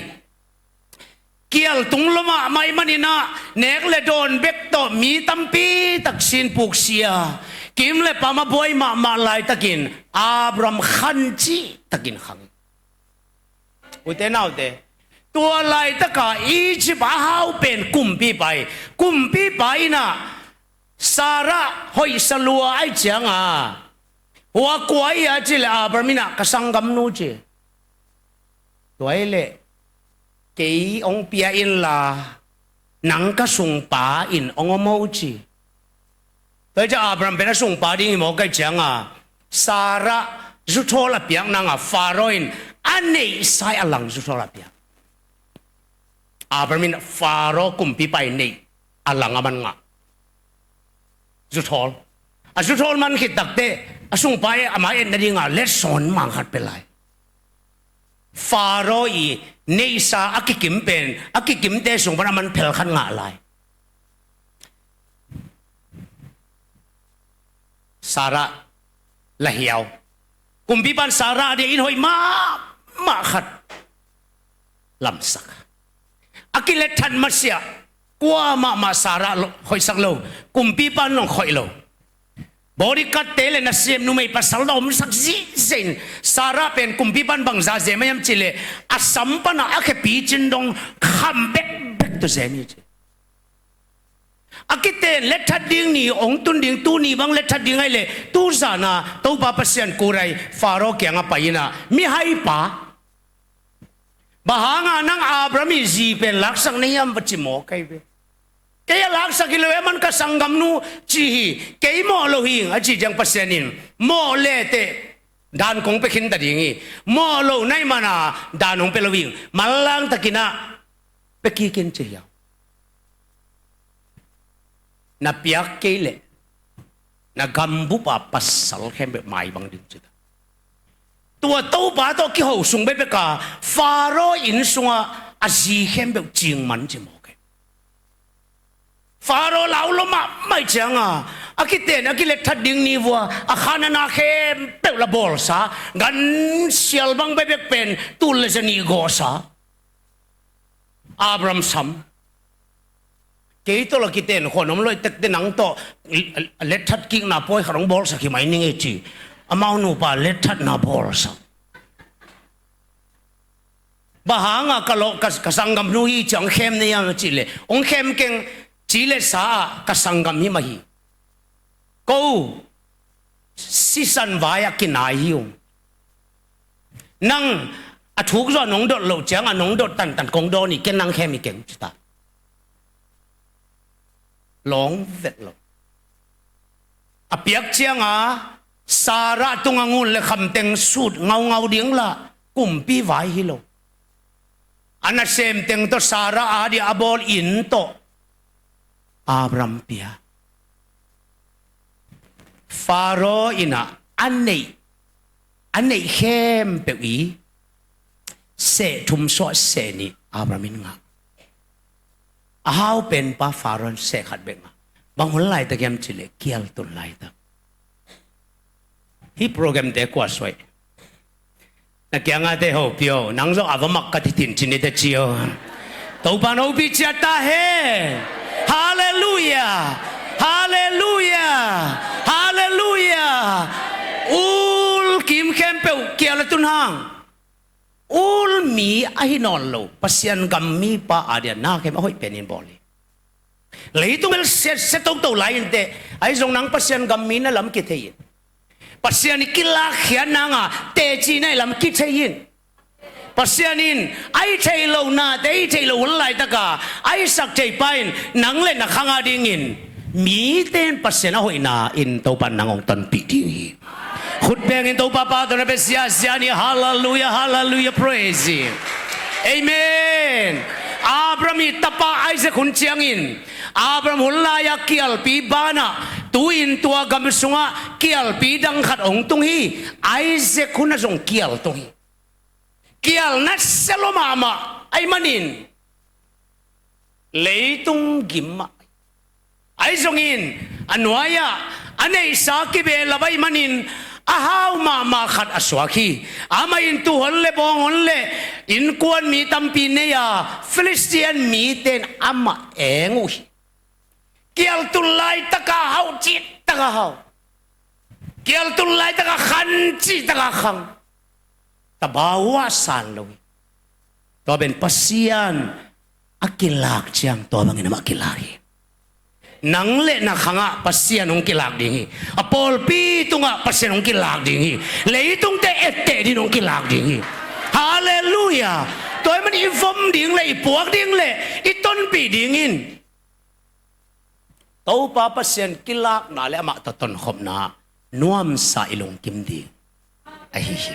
Kial tung lo mahmah ahih manin ah, nek le dawn bek tawh mi tampi tak sin puksia, kim le pam a buai mahmah laitakin Abraham khan cihtakin khang. Ute naute, tua laitaka Egypt a hau pen kumpipa hi. Kumpipa in ah Sarah hoihsa lua ahih cianga, hua kua hi a cih leh Abraham in ah ka sanggamnu ci. Tua hi leh kei hong pia inla, nang ka sungpa in hong om o ci. Tua hi ciah Abraham pen a sungpa ding hi mawk ahih cianga, Sarah zuthawl a piak nanga Pharaoh in a neihsa-in a lang zuthawl a piak. Abraham in Faro kumpipa i neih a lang a man ngah. Zuthawl. A zuthawl man khit takteh a sungpa e ama et nadinga letsong mang khat pia lai. Faro i neihsa a kikim pen a kikimte sung pan a man phel khat ngah lai. Sarah la hiau. Kumpipan Sarah a dia inn hoih mahmah khat lamsak. A kilet that masiah kua mahmah Sarah lo, hoihsak lo. Kumpipan long hoih lo. Bodyguard te le nasem numei pasal na omsak zihzeh in Sarah pen kumpipan bangza zem a hiam cihleh a sam panah a khepi cin dong kham bekbek tawh zem hi ci. A kiten let that ding ni hong tun ding, tuni bang let that ding ahih leh tu zana Topa Pasian kurai Faro kiangah pai inah, mihaipa, bang hanga nang Abraham i zi pen laksak na hiam va ci mawk ahi ve. Kei a laksak hi lo e, man ka sanggamnu ci hi, kei mawh lo hi ing a ci ciang Pasian in mawh leteh dan kong pia khin ta ding hi. Mawh lo na hih mana dan hong pia lo hi ing, manlang takinah pia kik in ci hiau. Na piak kei leh na gambupa pasal khempeuh mai bang ding ci ta. Tua Topa tawh kiho sung bekbeka Faro inn sungah a zi khempeuh cing man ci mawk e. Faro lau lo mahmah cianga a kiten a kilet that ding ni vua a khanana khempeuh la bawlsa, gansial bang bekbek pen tul le zanih gawhsa. Abraham sam. Kei tawh la kiten khuan om loih tekte nang tawh let that kikna pawi khat hong bawlsak hi mai ning ei ci. Amau nupa let thatna bawlsak. Bang hanga ka lawh ka, ka sanggamnu hi ciang hong khem na hiam a cihleh hong khem keng, ci le sa ah ka sanggam hi mah hi. Ko sisan vai ah kinai hi ung. Nang a thuk zawh nong dot loh cianga nong dot tantan kong dawn hi, ken nang khem hi keng ci ta. Lawng vet lo. A piak cianga Sarah tunga ngun le khamteng sut ngaungau ding lah kumpi vai hi lo. A nasem teng tawh Sarah a dia a bawl inn tawh Abraham pia. Faro innah a neih, a neih khempeuh i seh thum suah seh nih Abraham in ngah. A hau penpa Faro in seh khat bek ngah. Bang hun laitak hiam cihleh kial tun laitak. Hih programte kua suai? Na kiangate hopih o, nang zong a va mak ka ti tin cin i ta ci o. Topan hopih ciat ta hen. Halleluia. Halleluia. Halleluia. Ul kim khempeuh kial a tun hang. Ul mi ahi nawn lo Pasian gam mipa a dia na khem a hoih penin bawl hi. Leitung bel siatsia toto lai inteh, ahi zong nang Pasian gam mi na lam kithei in. Pasian i kilakkhiat nanga teci na i lam kithei in. Pasian in a i theih loh nate i theih loh hun laitaka a i sak theipa in nang le na khanga dingin mite in Pasian a hoihna in Topa in nang hong tonpih ding hi. Khut bengin Topa pa tawh na pia siasia ni. Halleluia, halleluia, praise him. Amen. Abraham i tapa Isaac hun ciangin Abraham hun lai-a kialpi banah tu-in tua gam sungah kialpi dang khat hong tung hi. Isaac hunah zong kial tung hi. Kial nasia lua mahmah ahih manin leitung gim mah. Ahi zongin a nuai-ah a neihsa kibehlap ahih manin a hau mahmah khat a suak hi. Amah in tuuhon le bawnghon le innkuan mi tampi nei-a Philistine mite in amah eng uh hi. Kial tun laitaka hauh cihtaka hau. Kial tun laitaka khan cihtaka khang. Tabau ah san lo hi. Tua pen Pasian a kilak ciang tua bangin amah kilak hi. Nang le na khangah Pasian hong kilak ding hi. A pawlpi tungah Pasian hong kilak ding hi. Leitungte etteh ding hong kilak ding hi. Halleluia. Tua ahih manin i vom ding le i puak ding le i tonpih dingin Topa Pasian kilakna le amah tawh tonkhopna nuamsa i lungkim ding ahi hi.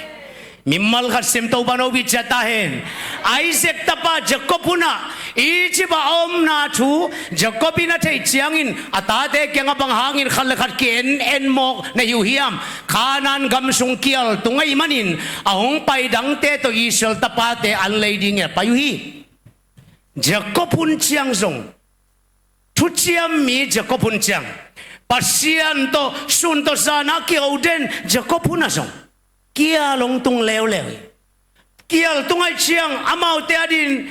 Mimal khat sim, Topa in hopih ciat ta hen. Isaac tapa Jacob hunah Egypt a omna thu Jacob in a theih ciangin a tate kiangah bang hangin khat le khat ki-en en mawk na hi uh hiam? Kanaan gam sung kial tung ahih manin a hong pai dangte tawh Israel tapate an lei dingin a pai uh hi. Jacob hun ciang zong, thuciam mi Jacob hun ciang, Pasian tawh sun tawh zan a kiho den Jacob hunah zong kial hong tung leuleu hi. Kial tung ahih ciang amaute adingin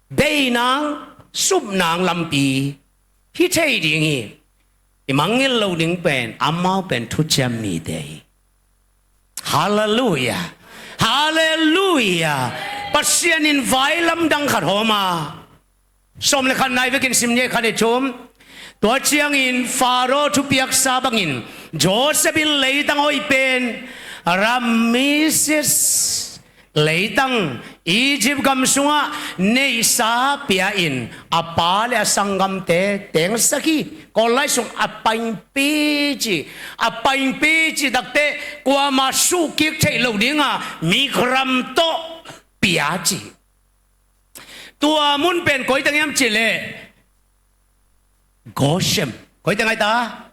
beinang, supnang lampi hi thei ding hi. I mangngilh loh ding pen amau pen thuciam mite hi. Halleluiah. Halleluiah. Pasian in vai lamdang khat hawm a, sawm le khat nai vekin sim ni, khat le thum. Tua ciangin Faro thupiaksa bangin Joseph in leitang hoih pen Rameses leitang, Egypt gam sungah neihsa pia-in a pa le a sanggamte tengsak hi. Kawl lai sung a paingpi ci, a paingpi ci takte kuama suhkik theih loh dinga mikram tawh pia ci. Tua mun pen koi teng hiam cih leh Goshen. Koi teng ai ta?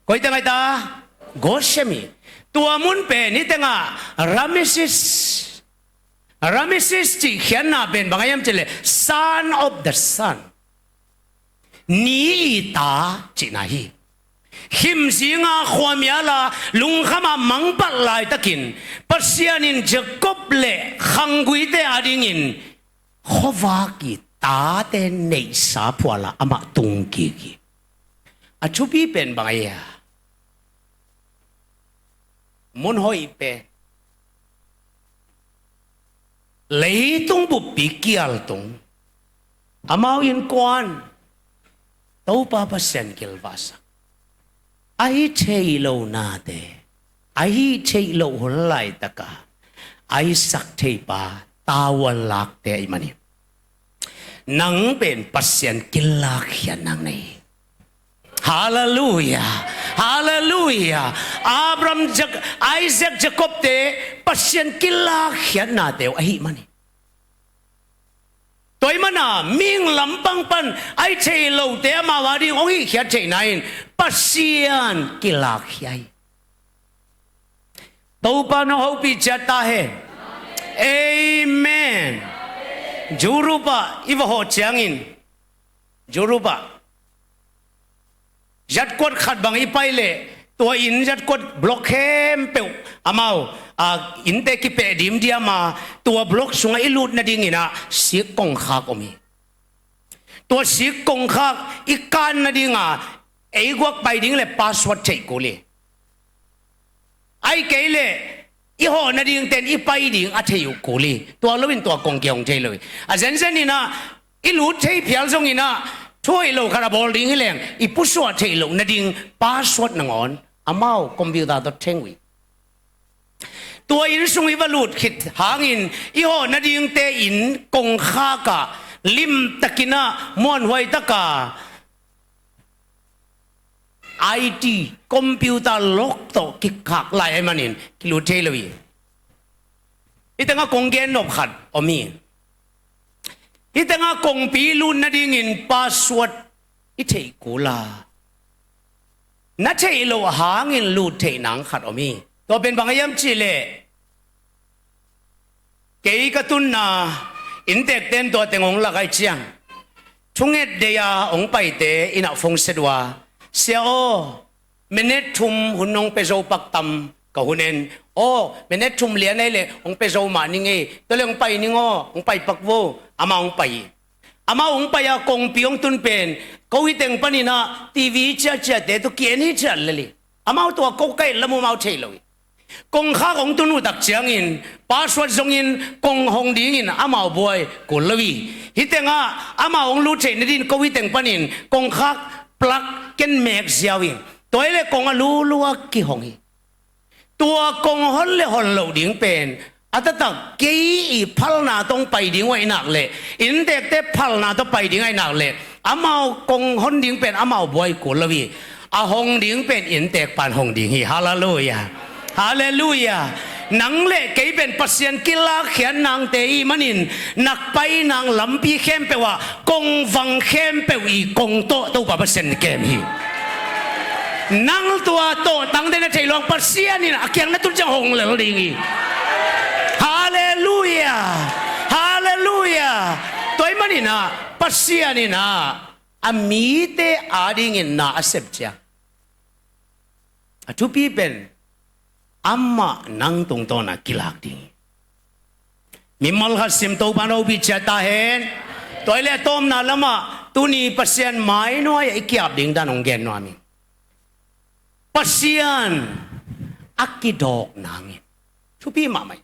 Koi teng ai ta? Goshen hi. Tua mun pen hih tengah Rameses, Rameses cih khiatna pen bang a hiam cih leh son of the sun, ni i ta cihna hi. Khim zinga khuamiala lungkhama mangpat laitakin Pasian in Jacob le khangguite adingin khuavak i tate neihsa phuala amah tungkik hi. A thupi pen bang a hia? Mun hoih pen leitung buppi kial tung, amau innkuan Topa Pasian kilvahsak, a hi thei lo nate, a hi thei lo hun laitaka a hisak theipa tavuan lakte ahih manin nang pen Pasian kilakkhiat nang nei. Halleluiah. Halleluiah. Abraham, Jak- Isaac, Jacob te Pasian kilakkhiatnate uh ahih manin, tua ahih mana mihing lampang pan a hi thei lote amau ading hong hihkhiat theihna in Pasian kilakkhia hi. Topa nong hopih ciat ta hen. Amen. Europe ah i va hawh ciangin, Europe ah zatkuat khat bang i pai leh tua inn zatkuat block khempeuh amau, a, innte kipeh dimdiam a, tua block sungah i lut nadingin ah sik kongkhak om hi. Tua sik kongkhak i kan nadinga ei guak pai ding le password theih kul hi. Ahih kei leh i hawh nadingten i pai ding a thei uh kul hi. Tua loin tua kong kihong thei lo hi. A zenzen in ah i lut thei phial zongin ah thu hoih lo khat a bawl ding hi leng i pusuah theih loh nading password nangawn amau computer tawh theng uh hi. Tua inn sung i va lut khit hangin i hawh nadingte in kongkhak ah limtakin ah muanhuai taka I T, computer lock tawh kikhak lai ahih manin kilut thei lo hi. Hih tengah kong gen nop khat om hi. Hih tengah kongpi lut nadingin password i theih kul a, na theih loh hangin lut theih nang khat om hi. Tua pen bang a hiam cih leh, kei ka tunna inntekten tua teng hong lak ahih ciang, thunget deih a hong paite inn ah phone set uh a, "Sia aw, minute thum hun hong pia zo pak tam ka hun en. Aw, minute thum lian ahih leh hong pia zo mah ning ei. Tua leh hong pai ning aw, hong pai pak vo." Amah hong pai hi. Amah hong pai a kongpi hong tun pen ko hih teng panin ah T V ciahciahte tawh ki-en hi ciah lel hi. Amau tua ko ka et lam uh amau thei lo hi. Kongkhak hong tun uh tak ciangin password zongin kong hong dingin amau buai kul lo hi. Hih tengah amau hong lut theih nadingin ko hih teng panin kongkhak plug ken mek ziau hi. Tua hi leh kong a lulua kihong hi. Tua kong hon le hon loh ding pen a taktak kei i phalna tawh hong pai ding uh ahih nak leh, inntekte phalna tawh pai ding ahih nak leh, amau kong hon ding pen amau buai kul lo hi. A hong ding pen inntek pan hong ding hi. Halleluiah. Halleluiah. Nang le kei pen Pasian kilakkhia nangte i hih manin na pai nang lampi khempeuh ah kongvang khempeuh i kongtawh Topa Pasian in kem hi. Nang tua tawhtangte na theih loh Pasian in a kiang na tun ciang hong lel ding hi. Halleluia. Halleluia. Tua hih manin ah Pasian in ah a mite adingin na a sep ciang a thupi pen amah nang tungtawn a kilak ding hi. Mimal khat sim Topa in hopih ciat ta hen. Tua hi leh a tawpna lamah tuni Pasian mainuai ah i ki-ap ding dan hong gen nuam hi. Pasian a kidawk nangin thupi mahmah hi.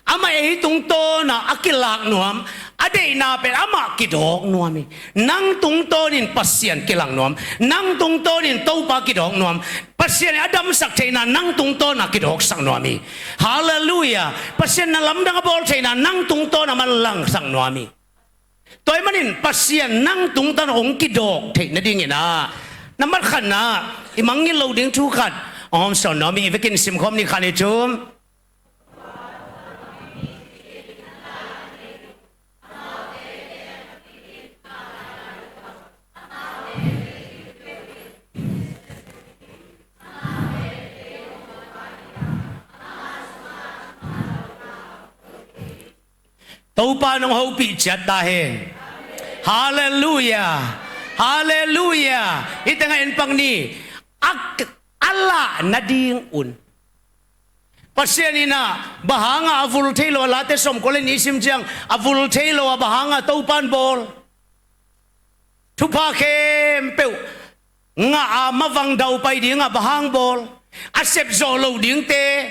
Amah ei tungtawn a a kilak nuam, a deihna pen amah kidawk nuam hi. Nang tungtawnin Pasian kilak nuam, nang tungtawnin Topa kidawk nuam. Pasian in a damsak theihna nang tungtawn a kidawksak nuam hi. Halleluia. Pasian na lamdang a bawl theihna nang tungtawn a manlangsak nuam hi. Tua hih manin Pasian nang tungtawn hong kidawk theih nadingin ah na mat khatna i mangngilh loh ding thu khat hong hawmsawn nuam hi. I vekin simkhawm ni, khat, nih, thum. Topa in hong hopih ciat ta hen. Halleluia. Halleluia. Hih tengah en pak ni. A, a lah nadingun Pasian in ah bang hangah a vul thei lo a, Late sawmkua le nih i sim ciang a vul thei lo a bang hangah Topa in bawl? Thupha khempeuh ngah a mavang daupai dingah bang hang bawl? A sep zawh loh dingte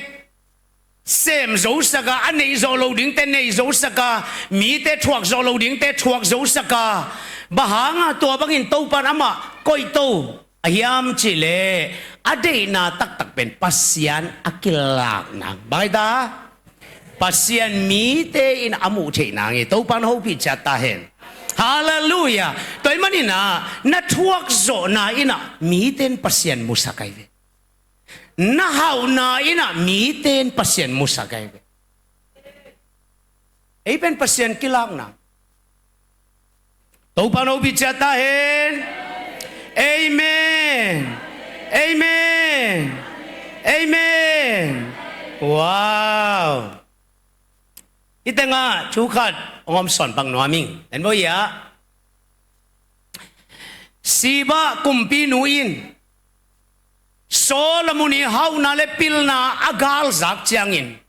sem zosak a, a neih zawh loh dingte neih zosak a, mite thuak zawh loh dingte thuak zosak a, bang hangah tua bangin Topa in amah koihto a hiam cih leh a deihna taktak pen Pasian a kilak nang. Bang hi ta? Pasian mite in a muh theih nang hi. Topa in hopih ciat ta hen. Halleluia. Tua hih manin ah na thuak zawhna in ah mite in Pasian musak ahi ve. Na hauhna in ah mite in Pasian musak ahi ve. Ei pen Pasian kilak nang. Topa in hopih ciat ta hen. Amen. Amen. Amen. Wow. Hih tengah thu khat hong hawmsawn pak nuam ing. En bo ia. Sheba kumpinu in Solomon i hauhna le pilna a galzak ciangin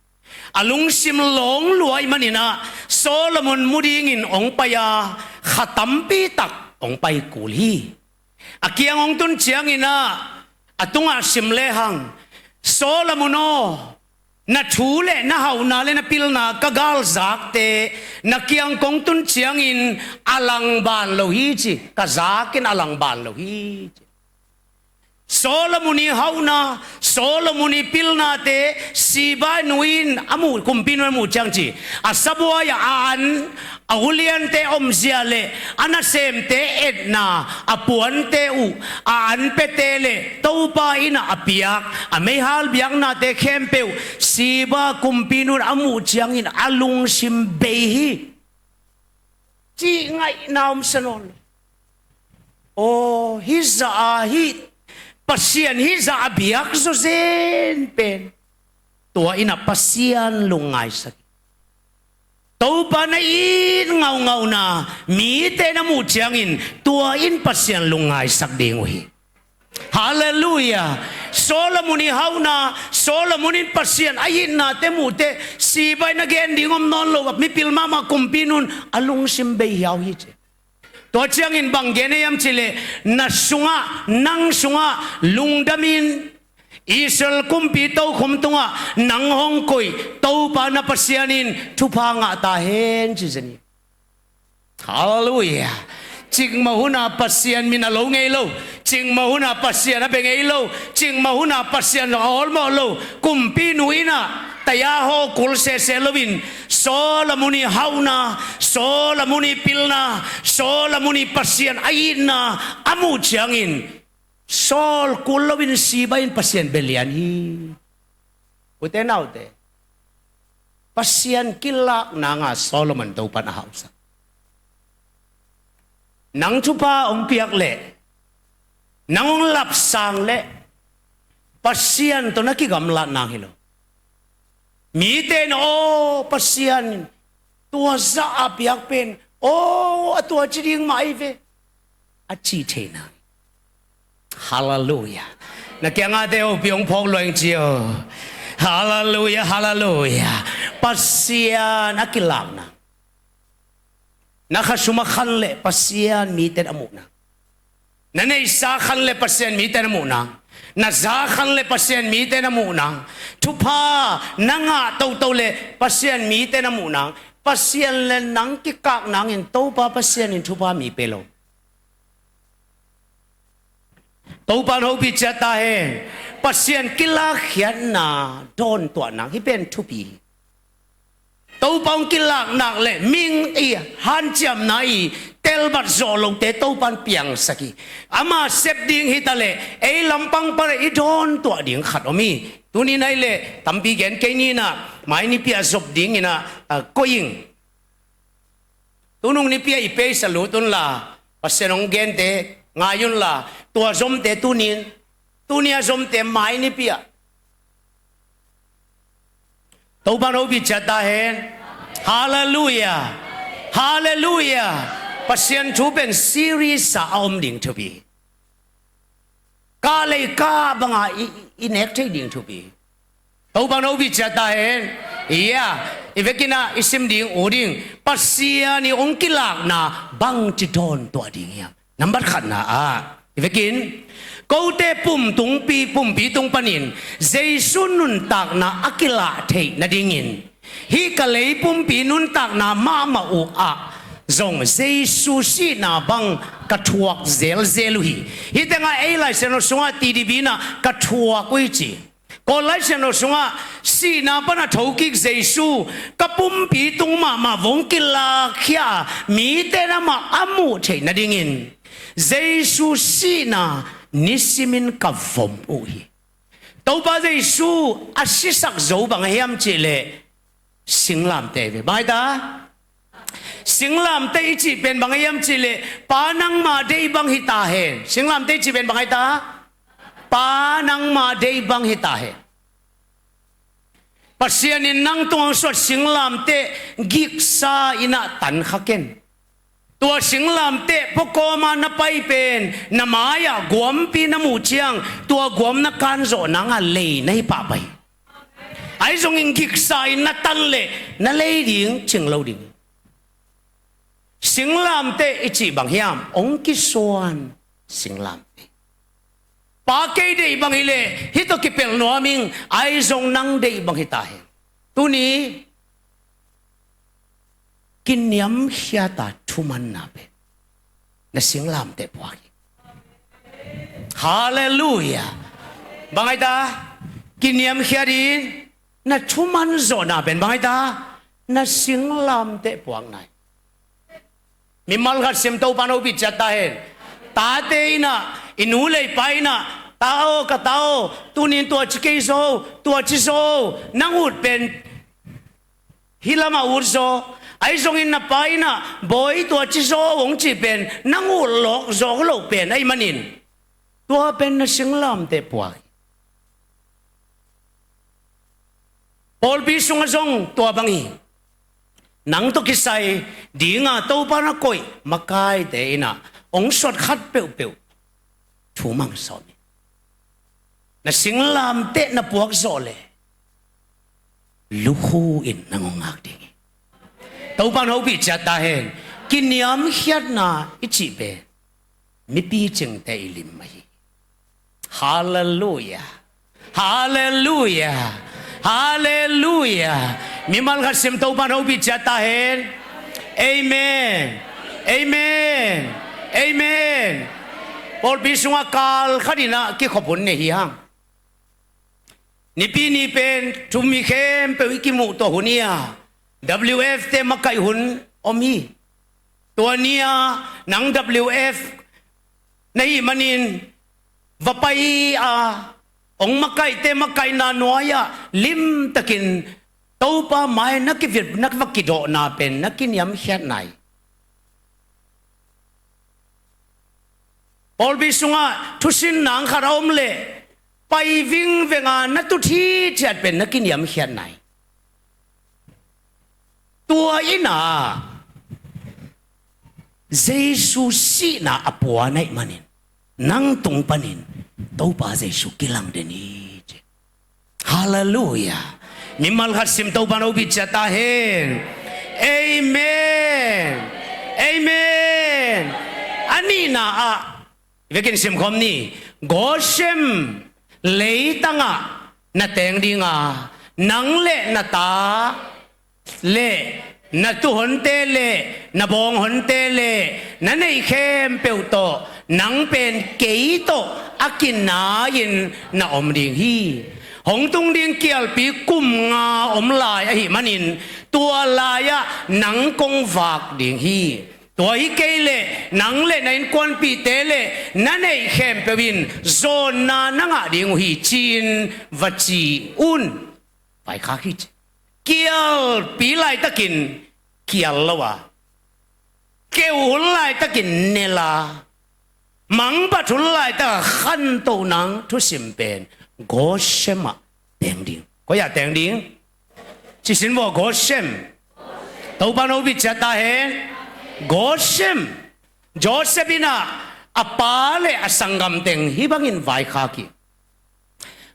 a lungsim lawng lua ahih manin ah Solomon mu dingin hong pai a, kha tampi tak hong pai kul hi. A kiang hong tun ciangin ah a tungah sim lehang, Solomon aw, na thu le na hauhna le na pilna ka galzakte na kiang kong tun ciangin a langban lo hi ci, ka zakin a langban lo hi ci. Solomon i hauhna, Solomon i pilnate Sheba nu in a muh, kumpinu in a muh ciang ci, a sabuai ah a an, a uliante omzia le a nasemte etna, a puante uh, a an piate le Topa in a piak a meihal biaknate khempeuh Sheba kumpinu in a muh ciangin a lungsim bei hi. Cih ngaihna om sa nawn lo. Aw, hih zah a, hih Pasian hih zah a biak zawzen pen tua in a Pasian lungngaisak hi. Topa na it ngaungauhna mite na muh ciangin tua in Pasian lungngaisak ding uh hi. Halleluia. Solomon i hauhna, Solomon in Pasian a itnate muh teh Sheba in a gen ding om nawn lo a, mipil mahmah kumpinu in a lungsim bei hiau hi ci. Tua ciangin bang gen hiam cih leh, na sungah, nang sungah lungdamin Israel kumpi tokhom tungah nang hong koih Topa na Pasian in thupha ngah ta hen ci zen hi. Halleluia. Cikmah hun a Pasian min a lo ngei lo, cikmah hun a Pasian a bia ngei lo, cikmah hun a Pasian a awlmawh lo kumpinu in a taya haw kul sese loin Solomon i hauhna, Solomon i pilna, Solomon i Pasian a itna a muh ciangin sawl kul loin Sheba in Pasian bia lian hi. Ute naute, Pasian kilak nanga Solomon Topan a hausa. Nang thupha hong piak leh, nang hong lapsang leh, Pasian tawh na kigamlat nang hi lo. Mite in, aw, Pasian in tua zah a piak pen, aw, a tua ci ding mah hi ve, a ci thei nang. Halleluiah. Na kiangah te, hopih hong phawk luang ci aw. Halleluiah, halleluiah. Pasian a kilak nang. Na khasum a khan leh Pasian mite in a muh nang. Na neihsa a khan leh Pasian mite in a muh nang. Na za a khan leh Pasian mite in a muh nang. Thupha na ngah toto leh Pasian mite in a muh nang. Pasian leh nang kikak nangin Topa Pasian in thupha mi pe lo. Topan hopih ciat ta hen. Pasian kilakkhiatna dawntuah nang, hih pen thupi hi. Topa hong kilak nak leh mihing i hanciamna i telbat zawh lote Topan piangsak hi. Ama sep ding hi ta leh ei lampang pan i dawntuah ding khat om hi. Tuni-in ahih leh tampi gen kei ni in ah, mai nipi ah zop dingin ah, ah, koih ing. Tunung nipi ah i peisa lut unla, Pasian hong gente ngai unla, tua zomte tuni-in, tuni a zomte mai nipi ah. Topan hopih ciat ta hen. Halleluiah. Halleluiah. Pasian thu pen serious a om ding thupi. Kah lei kah banga i, i nek thei ding thupi. Topan hopih ciat ta hen. Ia, i vekin ah i sim ding uh ding, Pasian i hong kilakna bangci dawntuah ding hiam? Nambat khatna ah, i vekin, kote pum tungpi, pumpi tung panin Jesu nuntakna a kilah theih nadingin, hih ka lei pumpi nuntakna mahmah uh ah zong Jesu sihna bang ka thuak zelzel uh hi. Hih tengah ei Lai Siangtho sungah T D B in ah ka thuak uh hi ci. Kawl Lai Siangtho sungah sihna pan a thokik Jesu ka pumpi tung mahmah vong kilakkhia a, mite in amah a muh theih nadingin Jesu sihna nisimin ka vom uh hi. Topa Jesu a sisak zo bang a hiam cihleh singlamteh hi ve. Bang hi ta? Singlamteh i cih pen bang a hiam cihleh, Pa nangmah deih bang hi ta hen. Singlamteh i cih pen bang hi ta? Pa nangmah deih bang hi ta hen. Pasian in nang tungah hong suah singlamteh giksa in ah tankha ken. Tua singlamteh pua kawma na pai pen na mai-ah guampi na muh ciang tua guam na kanzawh nanga lei na hi pahpah hi. Ahi zongin giksa in na tan leh na lei ding cing lo ding. Singlamteh i cih bang hiam? Hong kisuan singlamteh. Pa kei deih bang hileh hih tawh kipelh nuam ing, ahi zong nang deih bang hi ta hen. Tuni kiniamkhiat a thumanna pen na singlamteh puak hi. Halleluiah. Bang hi ta? Kiniamkhiat in na thuman zawhna pen bang hi ta? Na singlamteh puakna hi. Mimal khat sim, Topan hopih ciat ta hen. Tate in ah, i nu lei pa in ah, ta aw, ka ta aw, tuni-in tua ci kei zaw, tua ci zaw, nang ut pen hih lamah ut zaw. Ahi zongin na pa in ah, bawi, tua ci zaw hong cih pen nang ut lawk zaw loh pen ahih manin tua pen na singlamteh puak hi. Pawlpi sungah zong tua bang hi. Nang tawh kisai dinga Topa na koih makaite in ah hong suat khat peuhpeuh thu mang sawm hi. Na singlamteh na puak zawh leh lukhu in nang hong ngak ding hi. Topan hopih ciat ta hen. Kiniamkhiatna i cih pen mipicingte i lim ahi. Halleluiah. Halleluiah. Halleluiah. Mimal khat sim, Topan hopih ciat ta hen. Amen. Amen. Amen. Pawlpi sungah kal khat in ah kikhop hun nei hi hang. Nipi ni pen thu mi khempeuh i kimuh tuah hun hi a, W F te makaih hun om hi. Tua ni-a nang W F na hih manin va pai a, hong makaihte makaihna nuai-ah limtakin Topa mai na kivit, na va kidawhna pen na kiniamkhiat nai. Pawlpi sungah thusin nang khat a om leh pai vingvenga na tut hithiat pen na kiniamkhiat nai. Tua ina Jesu sihna a puan ahih manin nang tung panin Topa Jesu kilang den hi ci. Halleluiah. Mimal khat sim Topa in hopih ciat ta hen. Amen. Amen. A nihna ah i vekin simkhawm ni. Gosem leitangah na teng dinga nang le na ta le na tuuhonte le na bawnghonte le na neih khempeuh tawh nang pen kei tawh a kinai-in na om ding hi. Hong tung ding kialpi kum nga om lai ahih manin tua lai-ah nang kong vak ding hi. Tua hi kei leh nang le na innkuanpihte le na neih khempeuh in zawnna na ngah ding uh hi ci-in va ci un. Vaikhak hi ci. Kialpi laitakin kial lo a, keu hun laitakin nel a, mangbat hun laitakah khantoh nang thusim pen Gosem ah teng ding. Koi ah teng ding? Cisin vaw, Gosem. Topa in hopih ciat ta hen. Gosem. Josef in ah a pa le a sanggam teng hih bangin vaikhak hi.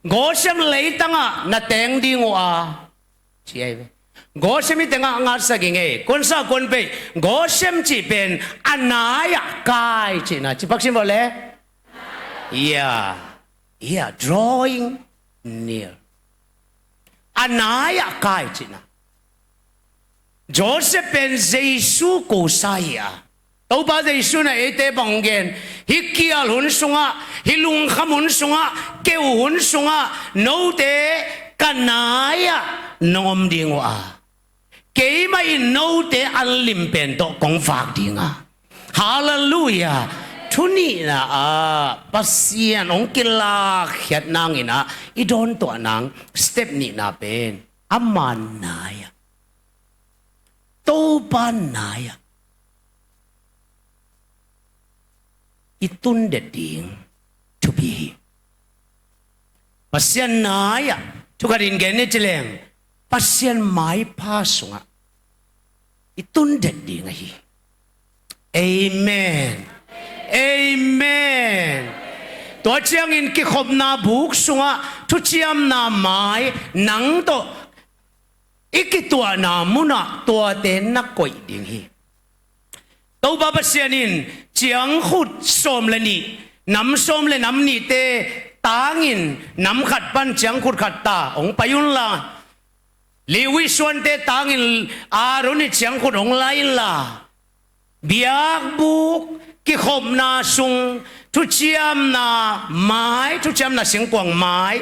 Gosem leitangah na teng ding uh a, ci ahi ve. Gosem i tengah ngatsak i ngei. Kuansa kuanpei Gosem cih pen a nai-ah kai cihna. Ci pak sim vaw le. Yeah. Yeah, drawing near. A nai-ah kai cihna. Josef pen Jesu kusa hi a, Topa Jesu in ah eite bang hong gen? Hih kial hun sungah, hih lungkham hun sungah, keu hun sungah note ka nai-ah nong om ding uh a, keimah in note an lim pen tawh kong vak ding a. Halleluiah. Thu nihna ah Pasian hong kilakkhiat nangin ah i dawntuah nang step nihna pen ama nai-ah, Topa nai-ah i tundet ding thupi hi. Pasian nai-ah, thukhatin gen ni ci leng, Pasian maipha sungah i tundet ding ahi. Amen. Amen. Tua ciangin kikhopna buk sungah thuciamna mai nang tawh i kituahna munah tuate na koih ding hi. Topa Pasian in ciangkhut sawm le nih, nam sawm le nam nihte tangin nam khat pan ciangkhut khat ta hong pai unla, Levi suante tangin Aaron i ciangkhut hong la inla, biakbuk, kikhopna sung, thuciamna mai, thuciamna singkuang mai,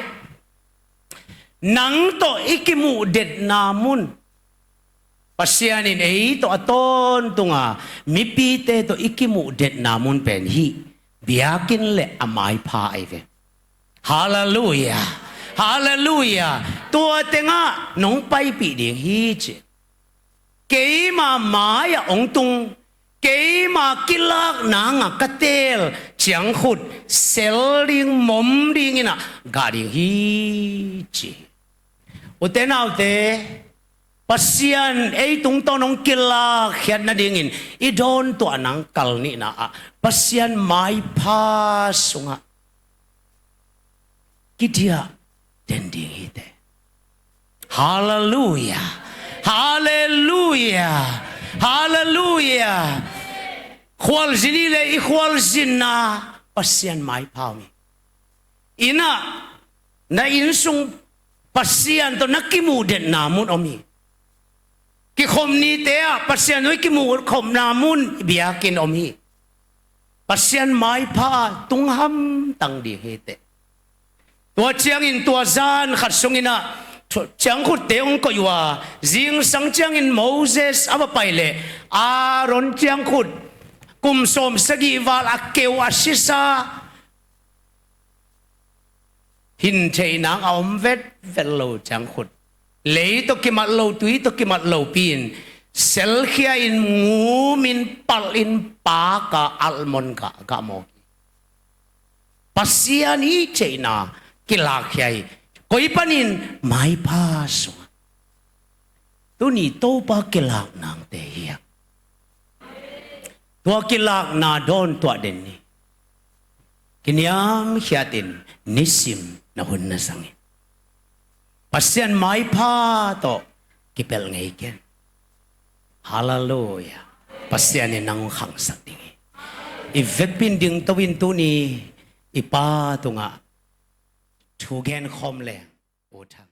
nang tawh i kimuhdetna mun, Pasian in ei tawh a tawntunga mipite tawh i kimuhdetna mun pen hih biakinn le a maipha ahi ve. Halleluiah. Halleluiah. Tua tengah nong paipih ding hi ci. Keima mai-ah hong tung, keima kilak nangah ka teel ciangkhut sel ding, mom dingin ah gah ding hi ci. Ute naute, Pasian ei tungtawn hong kilakkhiat nadingin i dawntuah nang kal nihna ah Pasian maipha sungah kidiah den ding hi teh. Halleluiah. Halleluiah. Halleluiah. Khualzin i le i khualzinna Pasian maipha om hi. Inn ah, na inn sung Pasian tawh na kimuhdetna mun om hi. Kikhop nite ah Pasian tawh i kimuhkhopna mun biakinn om hi. Pasian maipha tung hamtang ding hi teh. Tua ciangin tua zan khat sungin ah ciangkhutte hong koih uh a, zingsang ciangin Moses a va pai leh Aaron ciangkhut kum sawmsagih val a keu a sisa, hin theih nang a om vetvet lo ciangkhut Lei tawh kimat lo, tui tawh kimat lopi in, selkhia in, ngum in, palh in, paak a, almond gah, gah mawk hi. Pasian i theihna kilakkhia hi. Koi panin? Maipha sungah. Tuni Topa kilak nangte hi a. Tua kilakna dawn tuah den ni. Kiniamkhiat in nisim na hun na zang in. Pasian maipha tawh kipelh ngei ken. Halleluiah. Pasian in nang khangsak ding hi. I vekpi in dingto in tuni i Pa tungah thu genkhawm leng, U Thang.